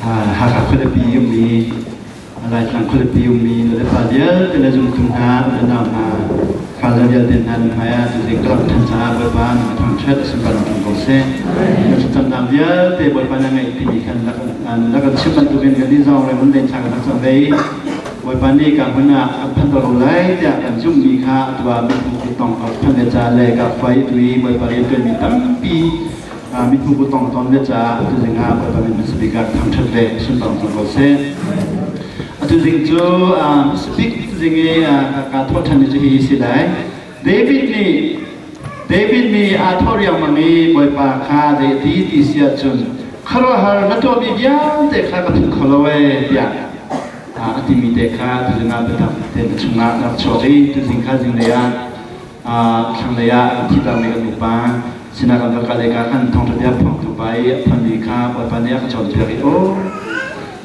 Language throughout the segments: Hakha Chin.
Hakha khualipi ummi, Laitlang khualipi ummi nulepa vialte le zumtu hna, u le nau hna, fale vialte hna nan hmai ah tuzing ka lamh ṭhan caah Bawipa na ka thangṭhat a sunparnak ṭang ko seh. Na thlacamnak vialte Bawipa na ngaih timi khan na kan chimh bantukin kannih zong raimon len thla kan rak cam ve i Bawipa nih ka hmun ah an phan ko lai tiah kan zumhmi kha atu ah mithmuh tong phan ve ca le ka khua i tu i Bawipa rianṭuanmi tampi mithmuh bu tong ton ve caah tuzing ah Bawipa min hmasa bik ah thangṭhat ve sunparnak cang ko seh. Atu zing cu hmasa bik zing i ka thawh ṭhan cu hi si lai. David nih David nih aa thawh riangmang i Bawipa kha zei a ti ti si ahcun khuaruahhar na tuahmi vialte kha ka philh kho lo ee tiah a timi te kha tuzing ah biatak te na chungah rak chuak i tuzing kha zinglei ah thlanglei ah an thitami kan upa sinah kan va kal i ka khan thawngṭha bia phuangtu pa i a phuanmi kha Bawipa nih a ka cawnpiak i aw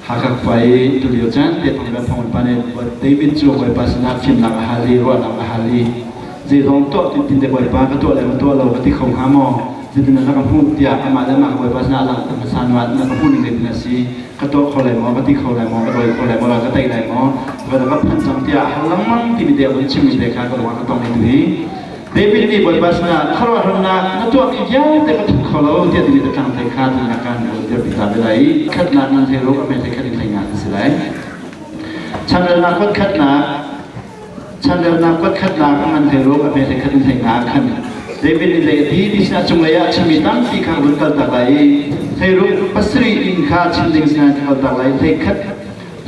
Hakha khua i tulio caan te thawngṭha bia phuang pa nih David cu Bawipa sinah fimnak a hal i ruahnak a hal i zeizong tuah tin te Bawipa ka tuah le ma tuah lo ka ti kho hnga maw zeitin na ka hmuh tiah amah le amah Bawipa sinah a langhter hmasa hnu ah na ka hmuh ning zeitin a si ka tuah kho lai maw ka ti kho lai maw ka dawi kho lai maw ka tei lai maw va ka phan cang tiah hal lengmang timi te a vun chimmi te kha ka lung ah ka tong i tuhi David nih Bawipa sinah khuaruahharnak na tuahmi vialte ka thup kho lo tiah timi biatlang te kha tunak kan vun dirpi ta ve lai i khatnak nan hlei ruk a hme hlei khat in hlei nga an si lai chanrelnak kuat khatnak chanrelnak kuat khatnak a ngan hlei ruk a hme hlei khat in hlei nga khan David nih zei a ti ti sinah cunglei ah chimmi tampi kha vun kaltak lai i hlei ruk pasarih in kha chim ding sinah ka kaltak lai hlei khat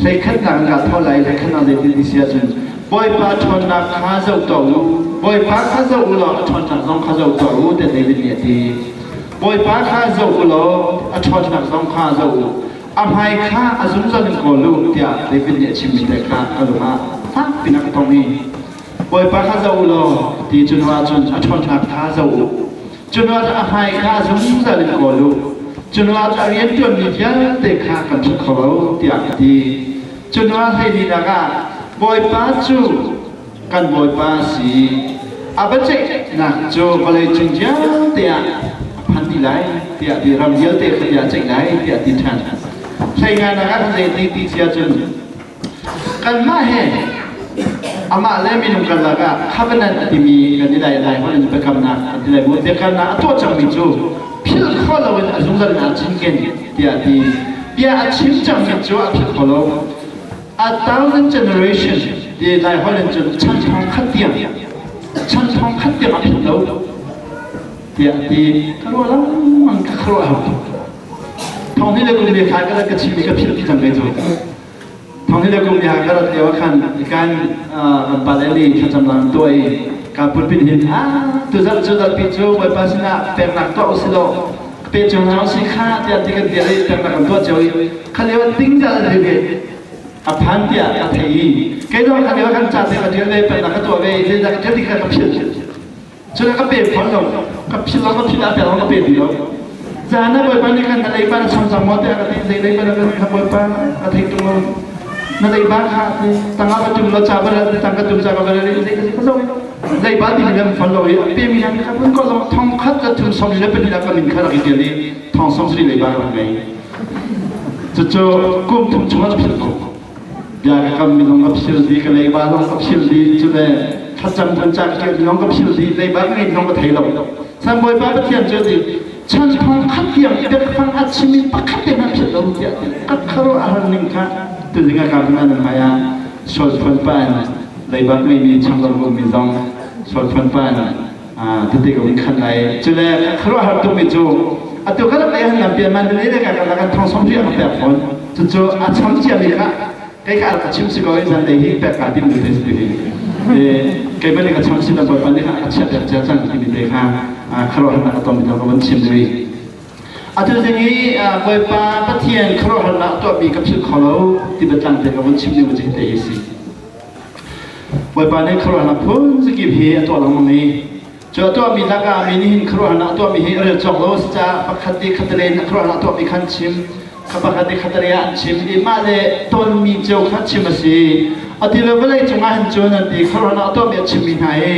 hlei khatnak in kaa thawh lai hlei khatnak zei ti ti si ahcun Bawipa ṭhawnnak kha zoh tuah u Bawipa kha zoh u law a ṭhawnnak zong kha zoh tuah u tiah David nih a ti Bawipa kha zoh u law a ṭhawnnak zong kha zoh u a hmai kha a zungzal in kawl u tiah David nih a chimmi te kha ka lung ah fak piin a ka tong i Bawipa kha zoh u law ti cu hnu ahcun a ṭhawnnak kha zoh u cu hnu ahcun a hmai kha a zungzal in kawl u cu hnu ahcun a rianṭuanmi vialte kha kan ṭhut kho lo tiah a ti cu hnu ah hleilinak ah Bawipa cu kan Bawipa a si a biaceihnak cu vawlei cung vialte ah a phan dih lai tiah ti ram vialte kha tiah ceih lai tiah ti ṭhan hleinganak ah zei ti ti cia cun Kanmah he amah le minung karlak ah covenant a timi kan i lai lai holh in biakamnak kan ti lai mu biakamnak a tuah cangmi cu philh khawh loin a zungzal in aa cinken tiah a ti. Bia a chim cangmi cu a philh kho lo. A thousand generation ti lai holh in cun chan thong khat tiang chan thong khat tiang a philh lo tiah a ti. Ka ruah lengmang ka khuaruah har tuk. Thong ni le kum le kha ka ka chimmi ka philh ti cang kai cu. Thong ni le kum le ka rat lio ah khan kan kan pale nih thlacam lang tuah i ka pulpit hin a tuzarh cu zarhpi cu Bawipa sinah peknak tuah usih law pe cio hna usih kha tiah ti kan tial i peknak kan tuah cio i kha lio ah tingdal ve a phan tiah ka thei i kei zong kha lio kan ca te ka tial ve peknak ka tuah ve i zeidah ka tial ti kha ka philh Cun ka pe fawn lo. Ka philh lo, ka philh ah pek lo, ka pe ti lo. Zan ah Bawipa nih khan na leiba na cham cang maw tiah ka ti. Zei leiba na ka Bawipa ka thei tung lo. Na leiba kha ti tangah ka tum lo ca va rel tang ka tum ca ka va rel zei ka zo leiba ti lam fawn lo i a pe mi han kha kun ko zong thong khat ka thum som le pahnih ka min kha rak i tial i thong som sri leiba ka rak ngei. Cucu kum thum chung ah philh ko. Bia ka kam mi zong ka phil dih, ka leiba zong ka phil dih, cu le thlacam cun ca ka ṭial mi zong ka phil dih, leiba ka ngeih zong ka thei lo. San Bawipa Pathian cu ti chan thong khat tiang biakfang a chim i pakhat te hmanh philh lo tiah ti ka khuaruah a har ning kha tuzing a kam nan hmai ah sual phuan pa in leiba ngeimi changlo mi zong sual phuan pa in tete ka vun khan lai cu le khuaruahhar tukmi cu atu ka rak lei han lampi man le le ka ka kan thong som ri ka pek fawn cucu a cham cia mi kha kei ka ka chim si ko i zan lei hi pek ka tim te si hi kei ban ka cham si na bawipa nih a chiat pek cia cang timi te kha khuaruahharnak ka ton mi ka vun chim dui atu zing i bawipa pathian khuaruahharnak tuahmi ka philh kho lo ti biatlang te ka vun chim ding te hi si Bawipa nih khuaruahnak phun zakip hi a tuah lengmang i cu a tuahmi lakah mi nih hin khuaruahnak a tuahmi hi a rel cawk lo a si caah pakhat nih khatalei in a khuaruahnak a tuahmi kha an chim kha pakhat nih khatalei ah an chim i mah le tonmi cio kha chim a si a ti le vawlei cungah hin cun an ti khuaruahnak a tuahmi a chimmi hna hi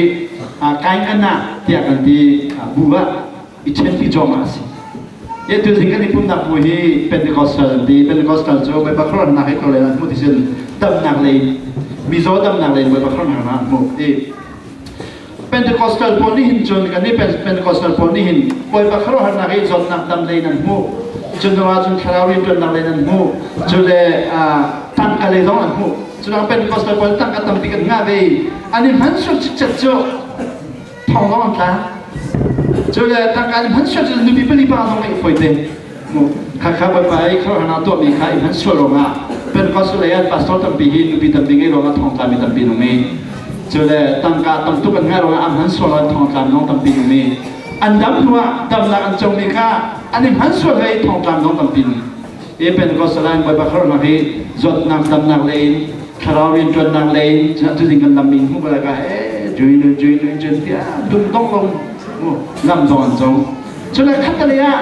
kain an ah tiah kan ti bu ah i ṭhenpi cuahmah a si. Ye tu zing kan i pumnak bu hi Pentecostal an ti. Pentecostal cu Bawipa khuaruahnak hi khualei an hmuh ti sin damnak lei mizaw damnak lei Bawipa khuaruahnak an hmuh ti. Pentecostal pawl nih hin cun kan nih Pentecostal pawl nih hin Bawipa khuaruahharnak hi zawtnak dam lei nan hmuh. Cun ah cun thlarau rianṭuannak lei nan hmuh. Cu le tangka lei zong an hmuh. Cu Pentecostal pawl tangka tampi kan ngah ve i an i hman sual cikcek cu thong zong an tla. Cu le tangka an i hman sual cu nupi pali pa zong ngeih fawi te. Khakha Bawipa i khuaruahharnak tuahmi kha i hman sual ruangah Pentecostal lei ah pastor tampi hi nupi tampi ngei ruangah thongtlami tampi an um i cu le tangka tam tuk an ngah ruangah an hman sual ah thongtlam zong tampi an um i an dam hnu ah damnak an comi kha an i hman sual hlei thongtlam zong tampi an um. I Pentecostal ah Bawipa khuaruahnak hi zawtnak damnak lei in thlarau rianṭuannak lei in cutin kan lammi hmuh bal ka he juin juin juin tiah dum dong dong lam dong an cong. Cule khattelei ah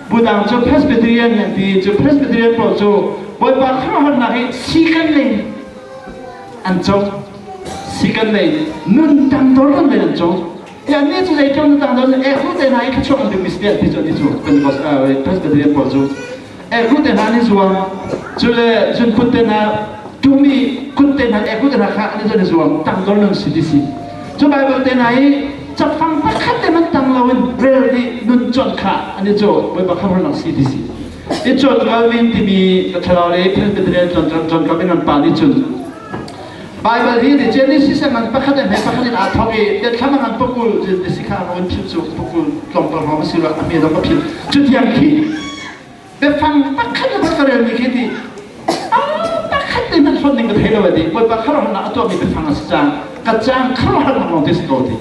Budang cu Presbyterian an ti. Cu Presbyterian pawl cu Bawipa khuaruahharnak hi sikan lei an cawng. Sikan lei nun tangdor kan lei an cawng. E annih cu zei tlung tangdor e hu te hna i thluachuah an duhmi si ti cu an cu Pentecost Presbyterian pawl cu e hu te hna an i zuam. Cu le zunput te hna tumi kut te hna e hu te hna kha an i zuan i zuam tangdor nun si ti si. Cu Bible te hna i cafang pakhat te man tang loin rel nih nun cawt kha an i caw Bawipa khamhnak si ti si. I cawt Calvin timi ka thlarau le Presbyterian John Calvin an pa nih cun Bible hi ni Genesis ngan pakhat in he pakhat in aa thawk i biathlam ngan pakul si kha an philh cu pakul tlawmpal hrawng a si lo a hme zong ka philh cu tiang khi biafang pakhat le ka relmi khi ti pakhat te hmanh hlonh ding ka thei lo ti Bawipa khuaruahharnak a tuahmi biafang a si cang ka cang khuaruahharnak lawng te si ko ti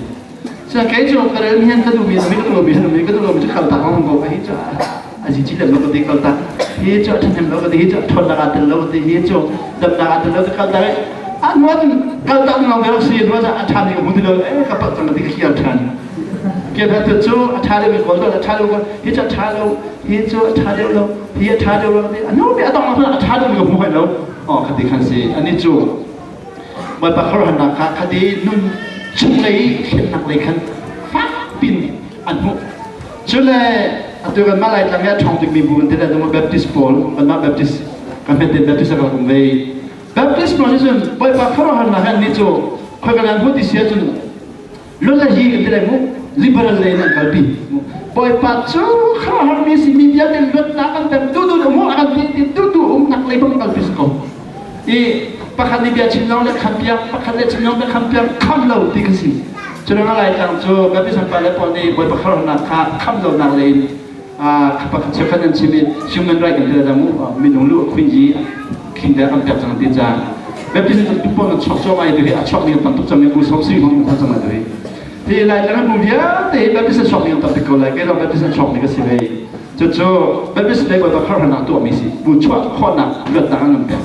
Sian kei cu ka relmi hin ka duhmi mi ka duhmi mi ka duhmi cu kal tak lawng ko hi cu a ji ji lem lo ka ti kal tak hi cu a ṭhahnem lo ka ti hi cu a ṭhawnnak aa tel lo ka ti hi cu damnak aa tel lo ka kal tak a hnu ah kal tak lawng te si hnu ah a ṭha mi ka hmu ti lo eh ka palh cang ka ti ka hial ṭhan ke cu a ṭha deuh mi kawl a ṭha deuh hi cu a ṭha lo hi cu a ṭha deuh lo hi a ṭha deuh lo a nu mi a dong a ṭha deuh mi ka hmu hoi lo oh khati khan si ani cu Bawipa khuaruahnak kha khati nun chunglei thlennak lei khan fak pin an hmuh cule atu kan mah Laitlang i a ṭhawng bikmi bu kan ti le Baptist pawl kanmah Baptist kan hmet Baptist a kan um ve Baptist pawl nih cun Bawipa khuaruahharnak he annih cu khoi kan hmuh ti si ahcun Lun hi kan ti lai mu liberal lei in an kalpi Bawipa cu khuaruahharmi si mi vialte luatnak kan pek du du mu a kan ti ti du du umnak lei bang kalpi si ko i pakhat nih bia chim lawng le kham piak pakhat le chim lawng le kham piak kham lo ti ka si cu lai tlang cu Baptist pa le pawl nih Bawipa khuaruahharnak kha kham lonak lei in pakhat cheukhat an chim i human right kan ti lai mu minung lu a khuin i khing der kan pek cang ti cang Baptist tu pawl an chuak cuahmah i tuhi a chuak ning tam tuk cang bu som sui hong tam cang lai tuhi hi lai tlang bu vialte hi Baptist an chuak ning tam tuk ko lai kei zong Baptist an chuak ning ka si ve cucu Baptist lei Bawipa khuaruahharnak tuahmi si bu chuah khawhnak luatnak an kan pek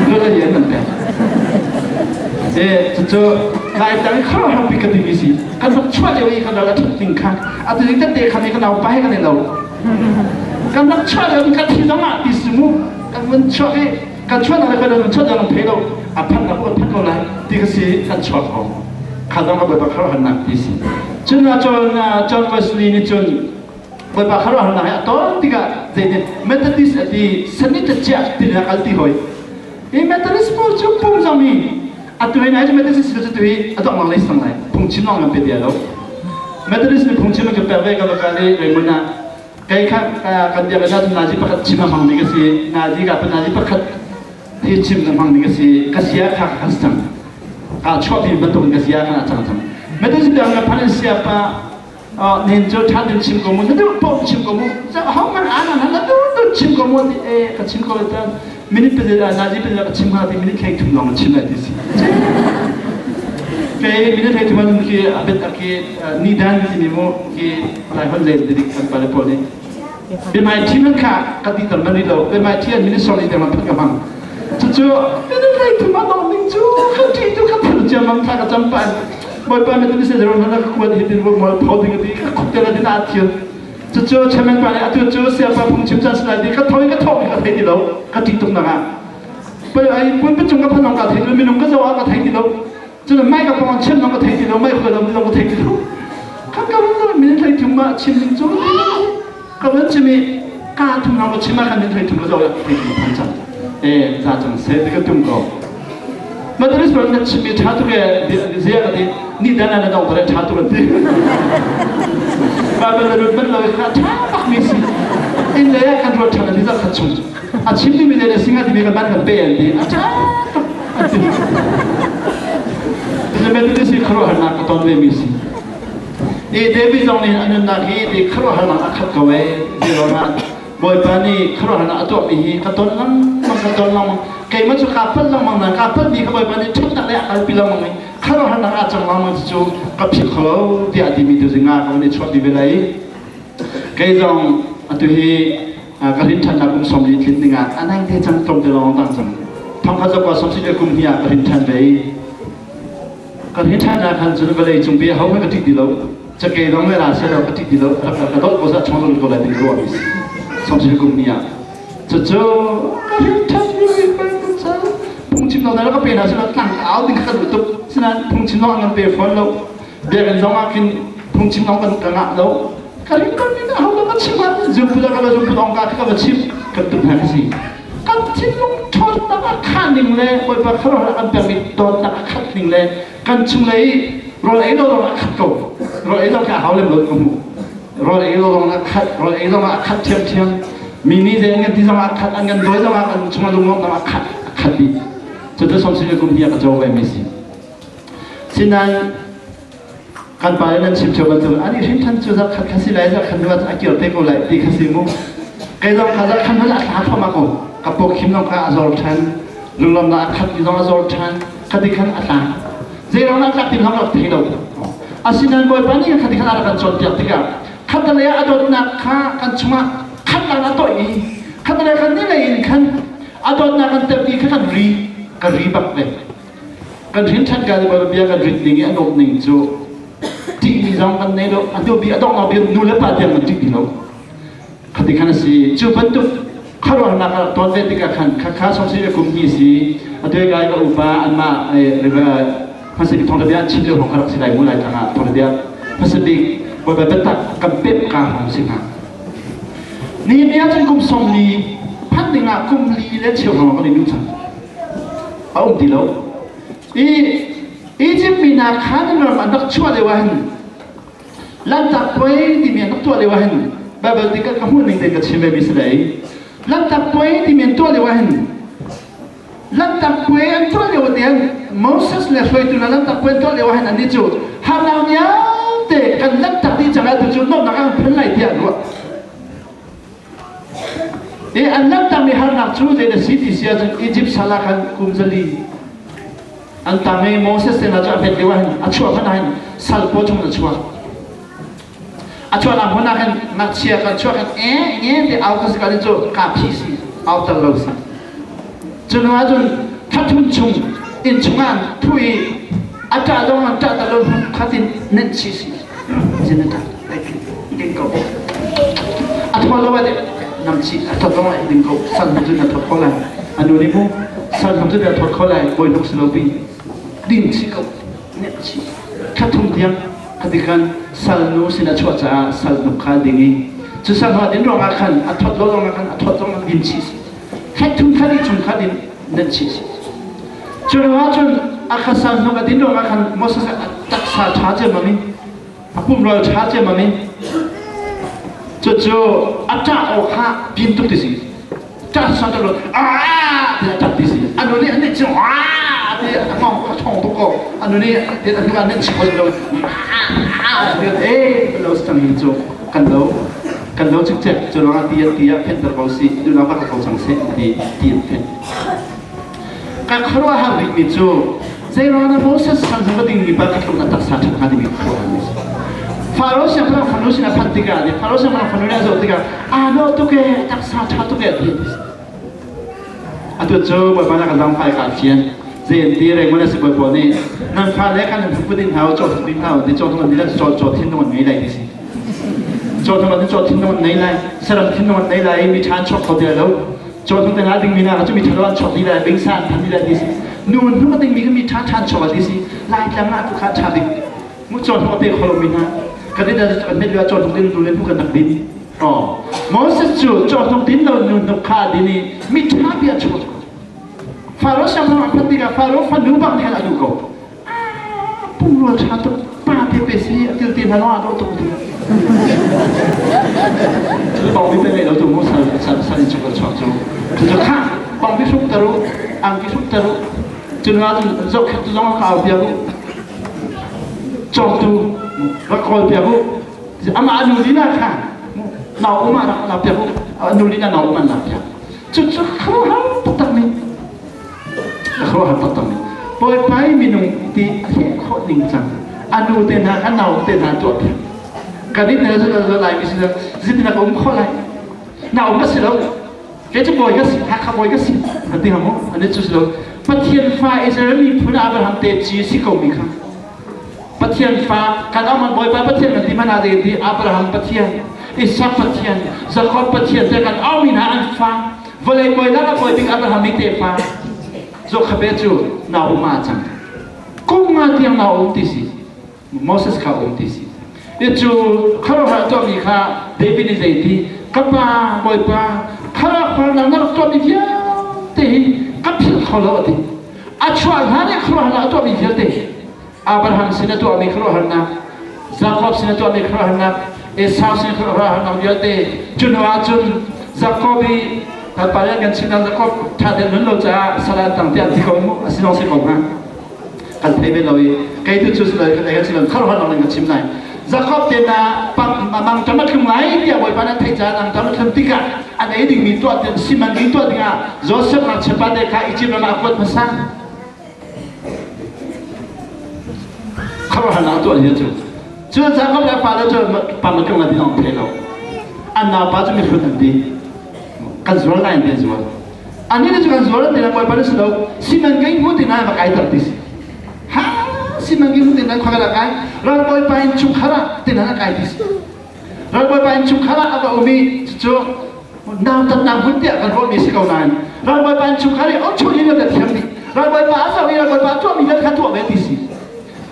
luat an kan pek e cucu lai tlang khuaruahhar bik ka timi si kan rak chuah lio i kan ral a ṭhat ning kha atu ding tete kha mi kan nau pa he kan i lo kan rak chuah lio kan thi zong ah ti si mu kan vun chuak i kan chuahnak le kan nun chuahnak an thei lo a phannak an phan ko lai ti ka si kan chuak ko kha zong ka Bawipa khuaruahharnak ti si cun cun John Wesley nih cun Bawipa khuaruahharnak he a ton tikah zeitin Methodist a ti sanit chiah ti na kal ti hoi i Methodist pawl cu pum zong hi atu hi nai Methodist cu tu hi a dong lang lei sang lai phungchim long kan pe dia lo Methodist nih phungchim an kan pek ve ka va kal i Raymond ah Kei kha kan biak ah cun nazi pakhat chim a hmangmi ka si. Nazi ka nazi pakhat hi chim a hmangmi ka si. Ka sia kha ka cang. Ka chuahpi bantuk in ka sia kha a cang cang. Methodist biak na phan sia pa nin cu ṭha tin chim ko mu na duh paoh chim ko mu ho man an na duh duh chim ko mu ti e ka chim ko ta minute pe nazi pe ka chim ha ti minute hlei thum lawng chim lai ti si kei minute hlei thum an ki abet ki ni dan timi mu ki lai hon le dik kan pale pawl nih biamai thi man kha ka ti tal man ri lo biamai thi an minute sawm li deng phat ka hmang cucu minute hlei thum a dong ding cu ka ṭi tu ka phul ciam mang thla ka cam pan bawipa mi tu se zero na ka kuat hi tin mual pho ding ti ka khup te la din a thian cucu chairman pa nih atu cu siapa phungchim caan si lai ti ka tho i ka thawh ka thei ti lo ka ṭih tuk nak ah pei ai pun pachung ka phanong ka thei ti lo minung ka zoh ah ka thei ti lo cun mai ka pong chim nong ka thei ti lo mai khual lam ka thei ti lo kan ka min thei thum ma chim ding cu. Ka van chim i ka thum hna ka chim ah khan min thei thum ka zoh thei thum phan cang. E za cang se ti ka tum ko. Methodist pa na chim mi tha tuk e zia ka ti ni dan na dong tare tha tuk an ti. Bible na lut man lo kha tha bak mi si. In le kan ruat than an ti za khat chung. A chim mi le singa ti mi kan ban kan pe an ti. A tha tuk an ti. Methodist hi khuaruahharnak ka ton ve mi si. I David zong nih a nunnak hi ti khuaruahharnak a khat ko ee ti ruangah Bawipa nih khuaruahharnak a tuahmi hi ka ton lengmang ka ton lengmang keimah cu kaa palh lengmang na kaa palhmi kha Bawipa nih ṭhatnak lei a kalpi lengmang i khuaruahharnak a cang lengmang cu ka philh kho lo tiah a timi tu zingah ka van i chuahpi ve lai. Kei zong atu hi ka rin ṭhannak kum 40 tlin dingah a nai te cang tlawm te lawng tang cang. Thongkhat zakua sawm si kum hi ah ka rin ṭhan ve i Kan hi ṭhan ah khan cun vawlei cung bi ho ka ṭih ti lo. Cakei zong le ra seh lo ka ṭih ti lo. Rak ka dawt ko sah chong lo ko lai ti ruah mi si. Somsil kum ni ah. Cucu ka hin ṭhan mi phungchim lo na ka pe hna sila tlang au ding kha ka duh tuk. Sinain phungchim zong an kan pe fawn lo. Biakinn zong ah khin phungchim zong kan ka ngah lo. Ka rin kan min ho ka chim ah zumpu ka va zumpu ong ka ka va chim kan tum hna ka si. Kan thinlung ṭhawnnak a khah ning le Bawipa khuaruahhar an pekmi dawtnak a khat ning le kan chunglei rawl ei lo zong a khat ko. Rawl ei zong khi a hau lem lo ka hmu. Rawl ei lo zong a khat, rawl ei zong a khat ṭhiamṭhiam. Mi nih zei an kan ti zong a khat, an kan dawi zong ah kan chung a lunglawmhnak a khat, a khat dih. Cucu somsing kum hi a ka co ve mi si. Sinain kan pa in an chim ṭheo bantuk an i hrin ṭhan cu zarh khat kha si lai zarh khat hnu ah a kir te ko lai ti kha si mu kei zong kha zarh khat hnu a thla thluahmah ko ka pawkhim zong kha a zor ṭhan lunglawmnak a khat mi zong a zor ṭhan khati khan a tla zeiruang a tlak ti zong rak thei lo asinain Bawipa nih khati khan a rak kan cawnpiak tikah khatalei ah a dawtnak kha kan chungah khatnak a toih i khatalei kan ni lei in khan a dawtnak kan tep i kha kan ri ka ri bak ve Kan hrin ṭhan ka le bia kan rit ning i a nuamh ning cu ṭihmi zong kan nei lo. A hnu bik a donghnak bik nu le pa tiang kan ṭih ti lo. Khati khan a si. Cu bantuk khuaruahnak a rak tuan ve tikah khan khakha sawmsarih le kum hnih si atu kai ka upa anmah hmasa bik thawngṭha bia an chim lio hrawng kha rak si lai mu lai tlang ah thawngṭha bia hmasa bik Bawipa biatak kan pemh ka hrawng si hnga. Nihin ni ahcun kum 40 phanh ding ah kum li le cheu hrawng kan i nu cang. A um ti lo. I Egypt mi hna khan ram an rak chuah lio ah hin Lanhtak puai timi an rak tuah lio ah hin Bible ti ka hmuh ning tein ka chim ve mi si lei. Lanhtak puai timi an tuah lio ah hin Lanhtak puai an tuah lio te hin Moses le hruaitu hna lanhtak puai an tuah lio ah hin annih cu harnak vialte kan lanhtak dih cang ah tu cu nuamhnak an phun lai tiah an ruah. I an lanhtakmi harnak cu zei na si ti si ahcun Egypt sal ah khan kum 4 an tang i Moses te hna cu a hmet lio ah hin a chuah hmanh ah hin sal paw chung in a chuak. A chuahnak hmun ah khan ngakchia kan chuak khan e nge te au ka si ka cu ka phi si au tal lo si. Cu hnu ahcun thla chung inn chungah thu i a ṭah zong an ṭah tal lo khatin nenh si si. Zin a ṭah ding ko. A thaw lo ah nam chi a thawt zong ah ding ko. Sal hnu cun a thawt kho lai. A nu nih mu sal hnu cun a thawt kho lai. Bawi hnuk si lo pi. Ding chi ko. Nenh chi. Thla thum tiang khati khan salnu sin a chuah caah salnu kha ding i cu salnu a din ruangah khan a thawt lo zongah khan a thawt zongah din chih si thla thum thla li chung kha din nan chih si cu ruangah cun a kha salnu a din ruangah khan Moses a taksa ṭha ciammam in a pumrual ṭha ciammam in cucu a ṭah aw kha pin tuk ti si ṭah sa ṭah lo ah ti a ṭap ti si a nu nih an nih cu ah ti a ngong a ṭhawng tuk ko a nu nih ti a hnu ah nan chim lo ah ti eh lo cang hi cu kan lo kan lo cikcek cu ruangah ti an ti ah phen ter ko si du lang ka ko cang seh ti ti an phen ka khuaruahhar bik mi cu zei ruangah na Moses san ka ding mi pa ka tluk na taksa ṭhat hnga timi khuaruahhar mi si Faro siangpahrang fanu sin a phanh tikah Faro siangpahrang fanu nih a zoh tikah aa dawh tuk ee taksa ṭha tuk ee ti atu cu Bawipa na kan zangfai kaa fian zei an ti reng a si Bawipa nih nan fale khan nan put in hau caw thung ding hau ti caw thung an ti caw caw thin an ngei lai ti si caw thung an caw thin an nei lai saram thin an nei lai mi ṭha an chuak kho ti lo caw thung te nga ding mi na cu mi ṭha lo an chuak di lai bingsa an than di lai ti si nu hnu ding mi kha mi ṭha ṭha an chuak ti si lai tlang ah tu kha ṭha bik mu caw thung a pe kho lo mi hna kan i kan met caw thung din nu le nu kan nak din. Oh, Moses cu cawhnuk din lo nu hnuk kha din i mi ṭha bia chuak. Faro siangpahrang a phanh tikah Faro fanu bang khan a duh ko. Pumrua ṭha tuk pa te pe si a til te hna lawng ah dawh tuk ti. Cu bang bi pe ngei lo tu mu sal sal sal in chuak chuak cu. Cu kha bang bi hruk taru angki hruk taru cun nga cun zohkhet tu zong ka au piak u. Cawngtu rak kawl piak u. Amah a nu lila kha nau um ah rak la piak u. A nu lila nau um an la piak. Cucu khuaruahhar taktak mi khuaruahhar taktak mi Bawipa i minung ti a hleh khawh ning cang a nu te hna kha nau te hna tuah piak kan in na zu lai mi si zitin ka um khawh lai na um ka si lo kei cu bawi ka si Hakha bawi ka si ka ti hang ani cu si lo Pathian fa Israel miphun Abraham te ci si ko mi kha Pathian fa kan aman Bawipa Pathian kan ti hmanh ah ti Abraham Pathian Isak Pathian Jacob Pathian te kan aumi hna an fa vawlei bawi lak ah bawi bik Abraham i tefa Jokhabe cu nau um ah cang kum nga tiang nau um ti si Moses kha um ti si cu khuaruahhar tuahmi kha David nih zei ti ka pa Bawipa khuaruahhar na rak tuahmi vialte hi ka philh kho lo a ti a chuah hlan i khuaruahharnak a tuahmi vialte Abraham sin a tuahmi khuaruahharnak Jakob sin a tuahmi khuaruahharnak Esau sin khuaruahharnak vialte cu hnu ah cun Jakob i kan pa kan chim Jakob ṭha tein nun lo caah salan tang tiah an ti ko mu a si zong si ko hnga kan thei ve lo i kei tu cu si lo kan kan chim khuaruahharnak in kan chim lai Jakob te na mang tam a thlum lai tiah Bawipa nan theih caah nang tam a thlum tikah an ei dingmi tuah ding siman ding tuah dingah Joseph ngakchia pa te kha Egypt ram ah a kuat hmasa. Khuaruahharnak tuah ni cu. Cu Jakob le a fale cu pa ma tlung an thei lo. An naupa cu mihrut an ti. Kan zual lai an ti zual. Ani cu kan zual an ti na Bawipa na si lo. Siman kai hmu ti na va kai tar ti si. Ha siman kai hmu ti na khua kai. Ral Bawipa in chungkhar ah ti na kai ti si. Ral Bawipa in chungkhar ah a va um i cucu nautatnak hmun tiah kan ruahmi si ko nain ral Bawipa in chungkhar i um chung in na thiam dih. Ral Bawipa a zoh i ral Bawipa tuahmi vialte kha tuah ve ti si.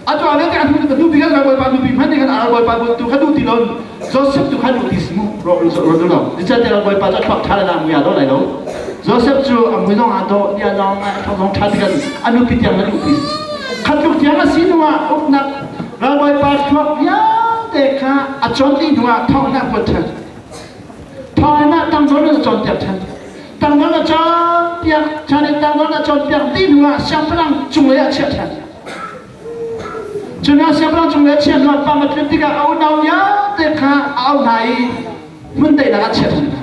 A tuah ve tikah hnu nu bik ral Bawipa nupi hmanh nih khan ral Bawipa tu kha duh ti lo Joseph tu kha duh ti si mu ro ro lo. Zeicahtiah ral Bawipa cu a thluak ṭha le na mui aa dawh lai lo. Joseph cu a mui zong aa dawh, nia zong a thluak zong ṭha tikhan a nupi tiang na duh ti si. Khat tluk tiang a si hnuah uknak ral Bawipa thluak vialte kha a cawn dih hnuah thawngnak a kuat ṭhan. Thawngnak tangzawn in a cawnpiak ṭhan. Tangzawn a cawnpiak ṭhan i tangzawn a cawnpiak dih hnuah siangpahrang cunglei ah a chiah ṭhan. Cun siangpahrang cunglei a chiah hnuah pam a tlun tikah a unau vialte kha a auh hna i hmun daihnak a chiah ṭhan hna.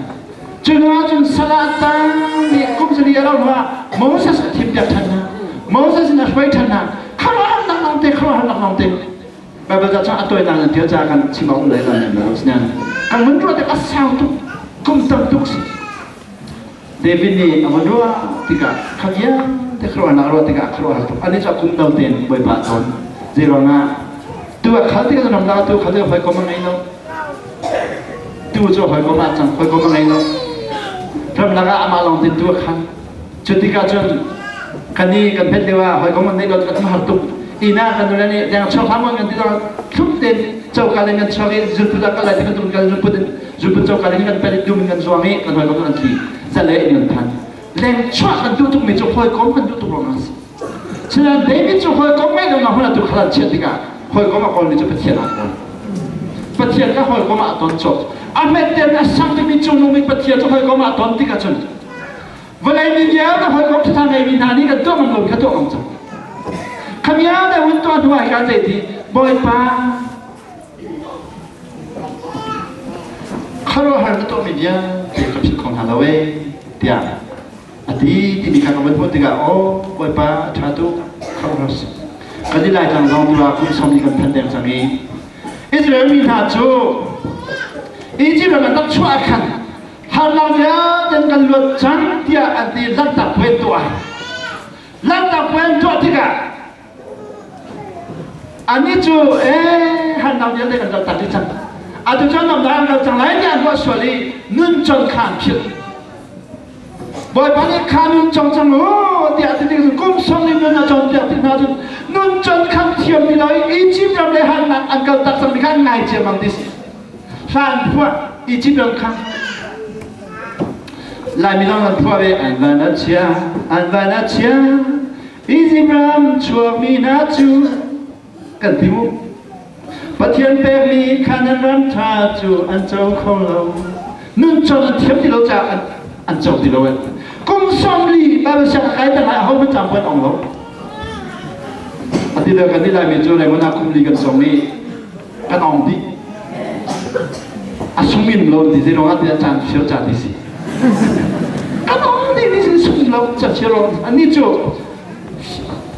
Cu hnuah cun sal ah an tang i kum zali a rauh hnuah Moses a thimpiak ṭhan hna. Moses in a hruai ṭhan hna. Khuaruahharnak lawngte, khuaruahharnak lawngte. Baibal ca cun a tawinak in ṭial caah kan chim awk lai lo lo asinain kan vun ruah tik a sau tuk, kum tam tuk si. David nih a vun ruah tikah kha vialte khuaruahnak a ruah tikah khuaruahhar tuk. Anih cu a kum no tein Bawipa a ton. Zeiruangah tu a khal tikah ramdang tu khal tikah hawikom a ngei lo. Tu cu hawikom ah cang hawikom a ngei lo. Ramlak ah amah lawng tein tu a khal. Cu tikah cun kan i kan phet lio ah hawikom an neih lo kan har tuk. Inn ah kan nule nih deng chuak hlah kan ti zong thlup tein coka le kan chuak i zulput ah kal lai ti kan tum kan zulput in zulput coka le kan pet dum in kan zuang i kan hawikom kan tli zale in kan phan. Leng chuah kan duh tuk mi cu hawikom kan duh tuk ruangah a si. Sinain David cu hawikom ngei lo na hun atu khalan chiat tikah hawikom a kawlmi cu Pathian ah kawl. Pathian kha hawikom ah a ton cawk. A hmet a sang tukmi cungnung Pathian cu hawikom ah a ton tikah cun vawlei mi vialte hawikom ṭhatha ngeimi hna nih kan tuah ngam lo kha tuah ngam cang. Kha vialte hun tuah hnu ah kan zei ti Bawipa khuaruahhar na tuahmi vialte ka philh kho hna lo ee tiah a ti timi kha ka van hmuh tikah aw Bawipa a ṭha tuk khuaruahhar si. Kan i Laitlang zong tu ah kum sawm ni kan phan deng cang i Israel mi hna cu Egypt ram an rak chuah ah khan harnak vialte kan luat cang tiah an ti lanhtak puai tuah lanhtak puai an tuah tikah anih cu ee harnak vialte kan kaltak dih cang atu cu namnak an kal cang lai tiah an ruah sual i nun con kha an philh Bawipa nih kha nun cong cang u tiah ti tik kum sawm nih nun a cawnpiak tik hna cun nun con khan thiam ti lo i Egypt ram le harnak an kaltak cang mi kha an ngai ciammang ti si. Hla an phuah. Egypt ram kha Laimi zong an phuah ve. An van a chia, an van a chia, Egypt ram chuakmi hna cu kan ti mu. Pathian pekmi Canaan ram ṭha cu an co kho lo. Nun con an thiam ti lo caah an co ti lo. Kum 40 Bible siang a kai tang lai aho hmanh cang an ong lo. Ati kan nih Laimi cu Raymond ah kum li kan song i kan ong dih. A sung in lo ti zei ah tiah caan fir ca ti si. Kan ong dih ni sin sung lo ca fir lo. Ani cu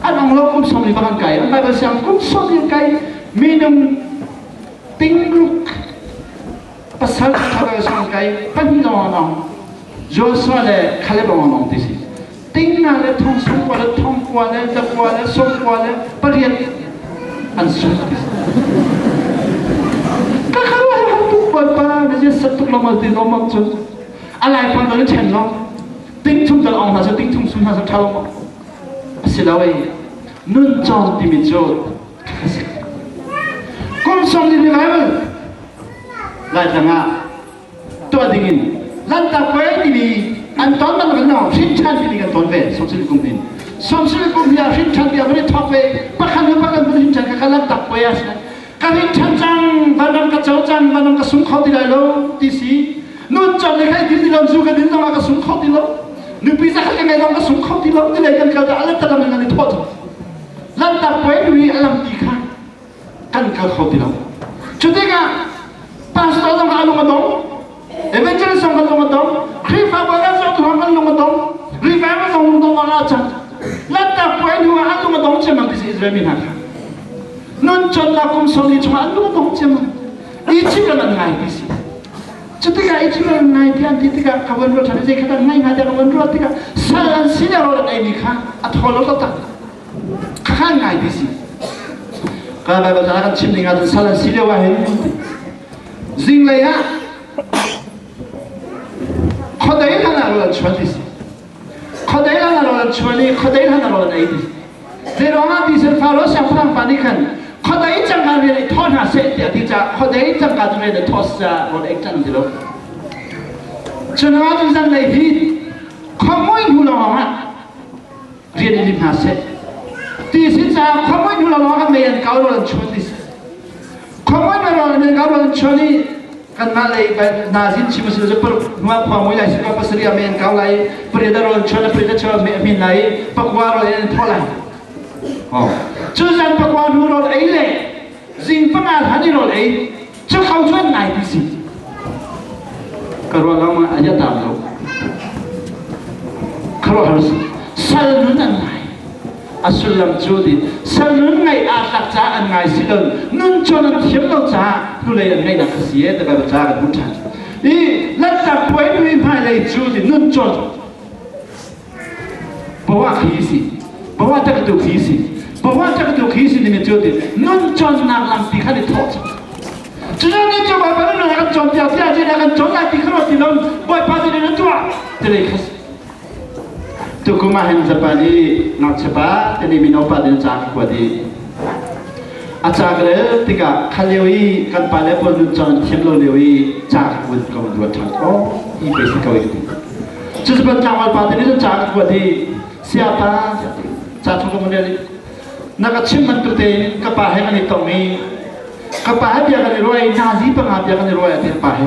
an ong lo kum 40 bak an kai. An Bible siang kum 40 kai minung tingruk pasal thar sang kai pahnih lawng an ong. Joshua le Caleb lawng an ong ti si. Ting nga le thong sung kua le thong kua le zakua le sawm kua le pariat an sung ti si. Ka kha har tuk bawipa na je sat tuk lawng ti lawng mak cun a lai pang dal chen long ting thum dal ong hna sa ting thum sum hna sa tha long asi lo ei nun cawng timi cu kum 40 revival lai tlang ah tuah dingin Lanhtak Puai timi an ton bantuk in hrin ṭhan timi kan ton ve 40 kum in 40 kum hi ah hrin ṭhan bia van i thawk ve pakhat hnu pakhat van hrin ṭhan kha Lanhtak Puai ah ka hrin ṭhan cang vanram ka co cang vanram ka sung kho ti lai lo ti si nun cawm le khai ti lo zu ka din zong ah ka sung kho ti lo nupi zakhat ka ngei zong ka sung kho ti lo ti lei kan kal dah alat talam in an i thawh cang Lanhtak Puai nu i alam ti kha kan kal kho ti lo. Cu tikah pastor zong a lung a dong, evangelist zong kan lung a dong, Khrihfabu kan zong tu kan lung a dong, revival zong lung dong a cang. Lanhtak puai hnu ah an lung a dong ciammam ti si Israel mi hna kha. Nun cawnnak kum 40 chungah an lung a dong ciammam. Egypt ram an ngai ti si. Cu tikah Egypt ram an ngai ti an ti tikah ka van ruat ṭhan i zei kha dah ngai ngai tiah ka van ruat tikah sal an si le rawl an eimi kha a thaw lo taktak. Khakhan ngai ti si. Ka Bible ca kan chim ding ahcun sal an si lio ah hin zinglei ah khuadei hlan ah rawl an chuan ti si. Khuadei hlan ah rawl an chuan i khuadei hlan ah rawl an ei ti si. Zeiruangah ti sin Faro siangpahrang pa nih khan khuadei cangka rian i thawh hna seh tiah ti caah khuadei cangka cu rian i thawh caah rawl ei cang ti lo. Cun ah zanlei hi khuamui hnu lawng ah rian in lim hna seh ti si caah khuamui hnu lawng kan mei an kau rawl an chuan ti si khuamui mei rawl an kau rawl an chuan i kanmah lei nazin chim a si cu paruk hnuah khua mui lai si ka pasarih ah mei an kau lai pariat rawl an chuan pariat chuan mei a hmin lai pakua rawl in an thawh lai cu zan pakua hnu rawl ei le zing panga hlan i rawl ei cu kho cu an ngai ti si ka ruah lawng ah a ya tam lo khuaruahhar sal nun an ngai a sullam cu ti sal nun ngaih aa tlak caah an ngai si lo nun cawn an thiam lo caah hnulei an ngaihnak a si e ti Bible ca kan hmuh ṭhan i Lanhtak puai nui hmailei cu ti nun cawn Bawa khi si bawa taktu khi si bawa taktu khi si nimi cu ti nun cawnnak lampi khan i thawh cang cu ni cu Bawipa nun kan cawnpiak tiah zeidah kan cawn lai ti kha ruat ti lo Bawipa zeidah na tuah ti lei kha si tukum ah hin Japan i ngakchia pa tani mino pa tin ca ka kuat i a ca ka rel tikah kha lio i kan pa le pawl nun cawn thiam lo lio i ca ka kuat ka ruat ṭhan ko i pe si ko i Cucu tlangval pa te nih cun ca ka kuat i siapa ca chung ka rel i na ka chim bantuk tein ka pa he kan i tong i ka pa he bia kan i ruah i nazi panga bia kan i ruah ti pa he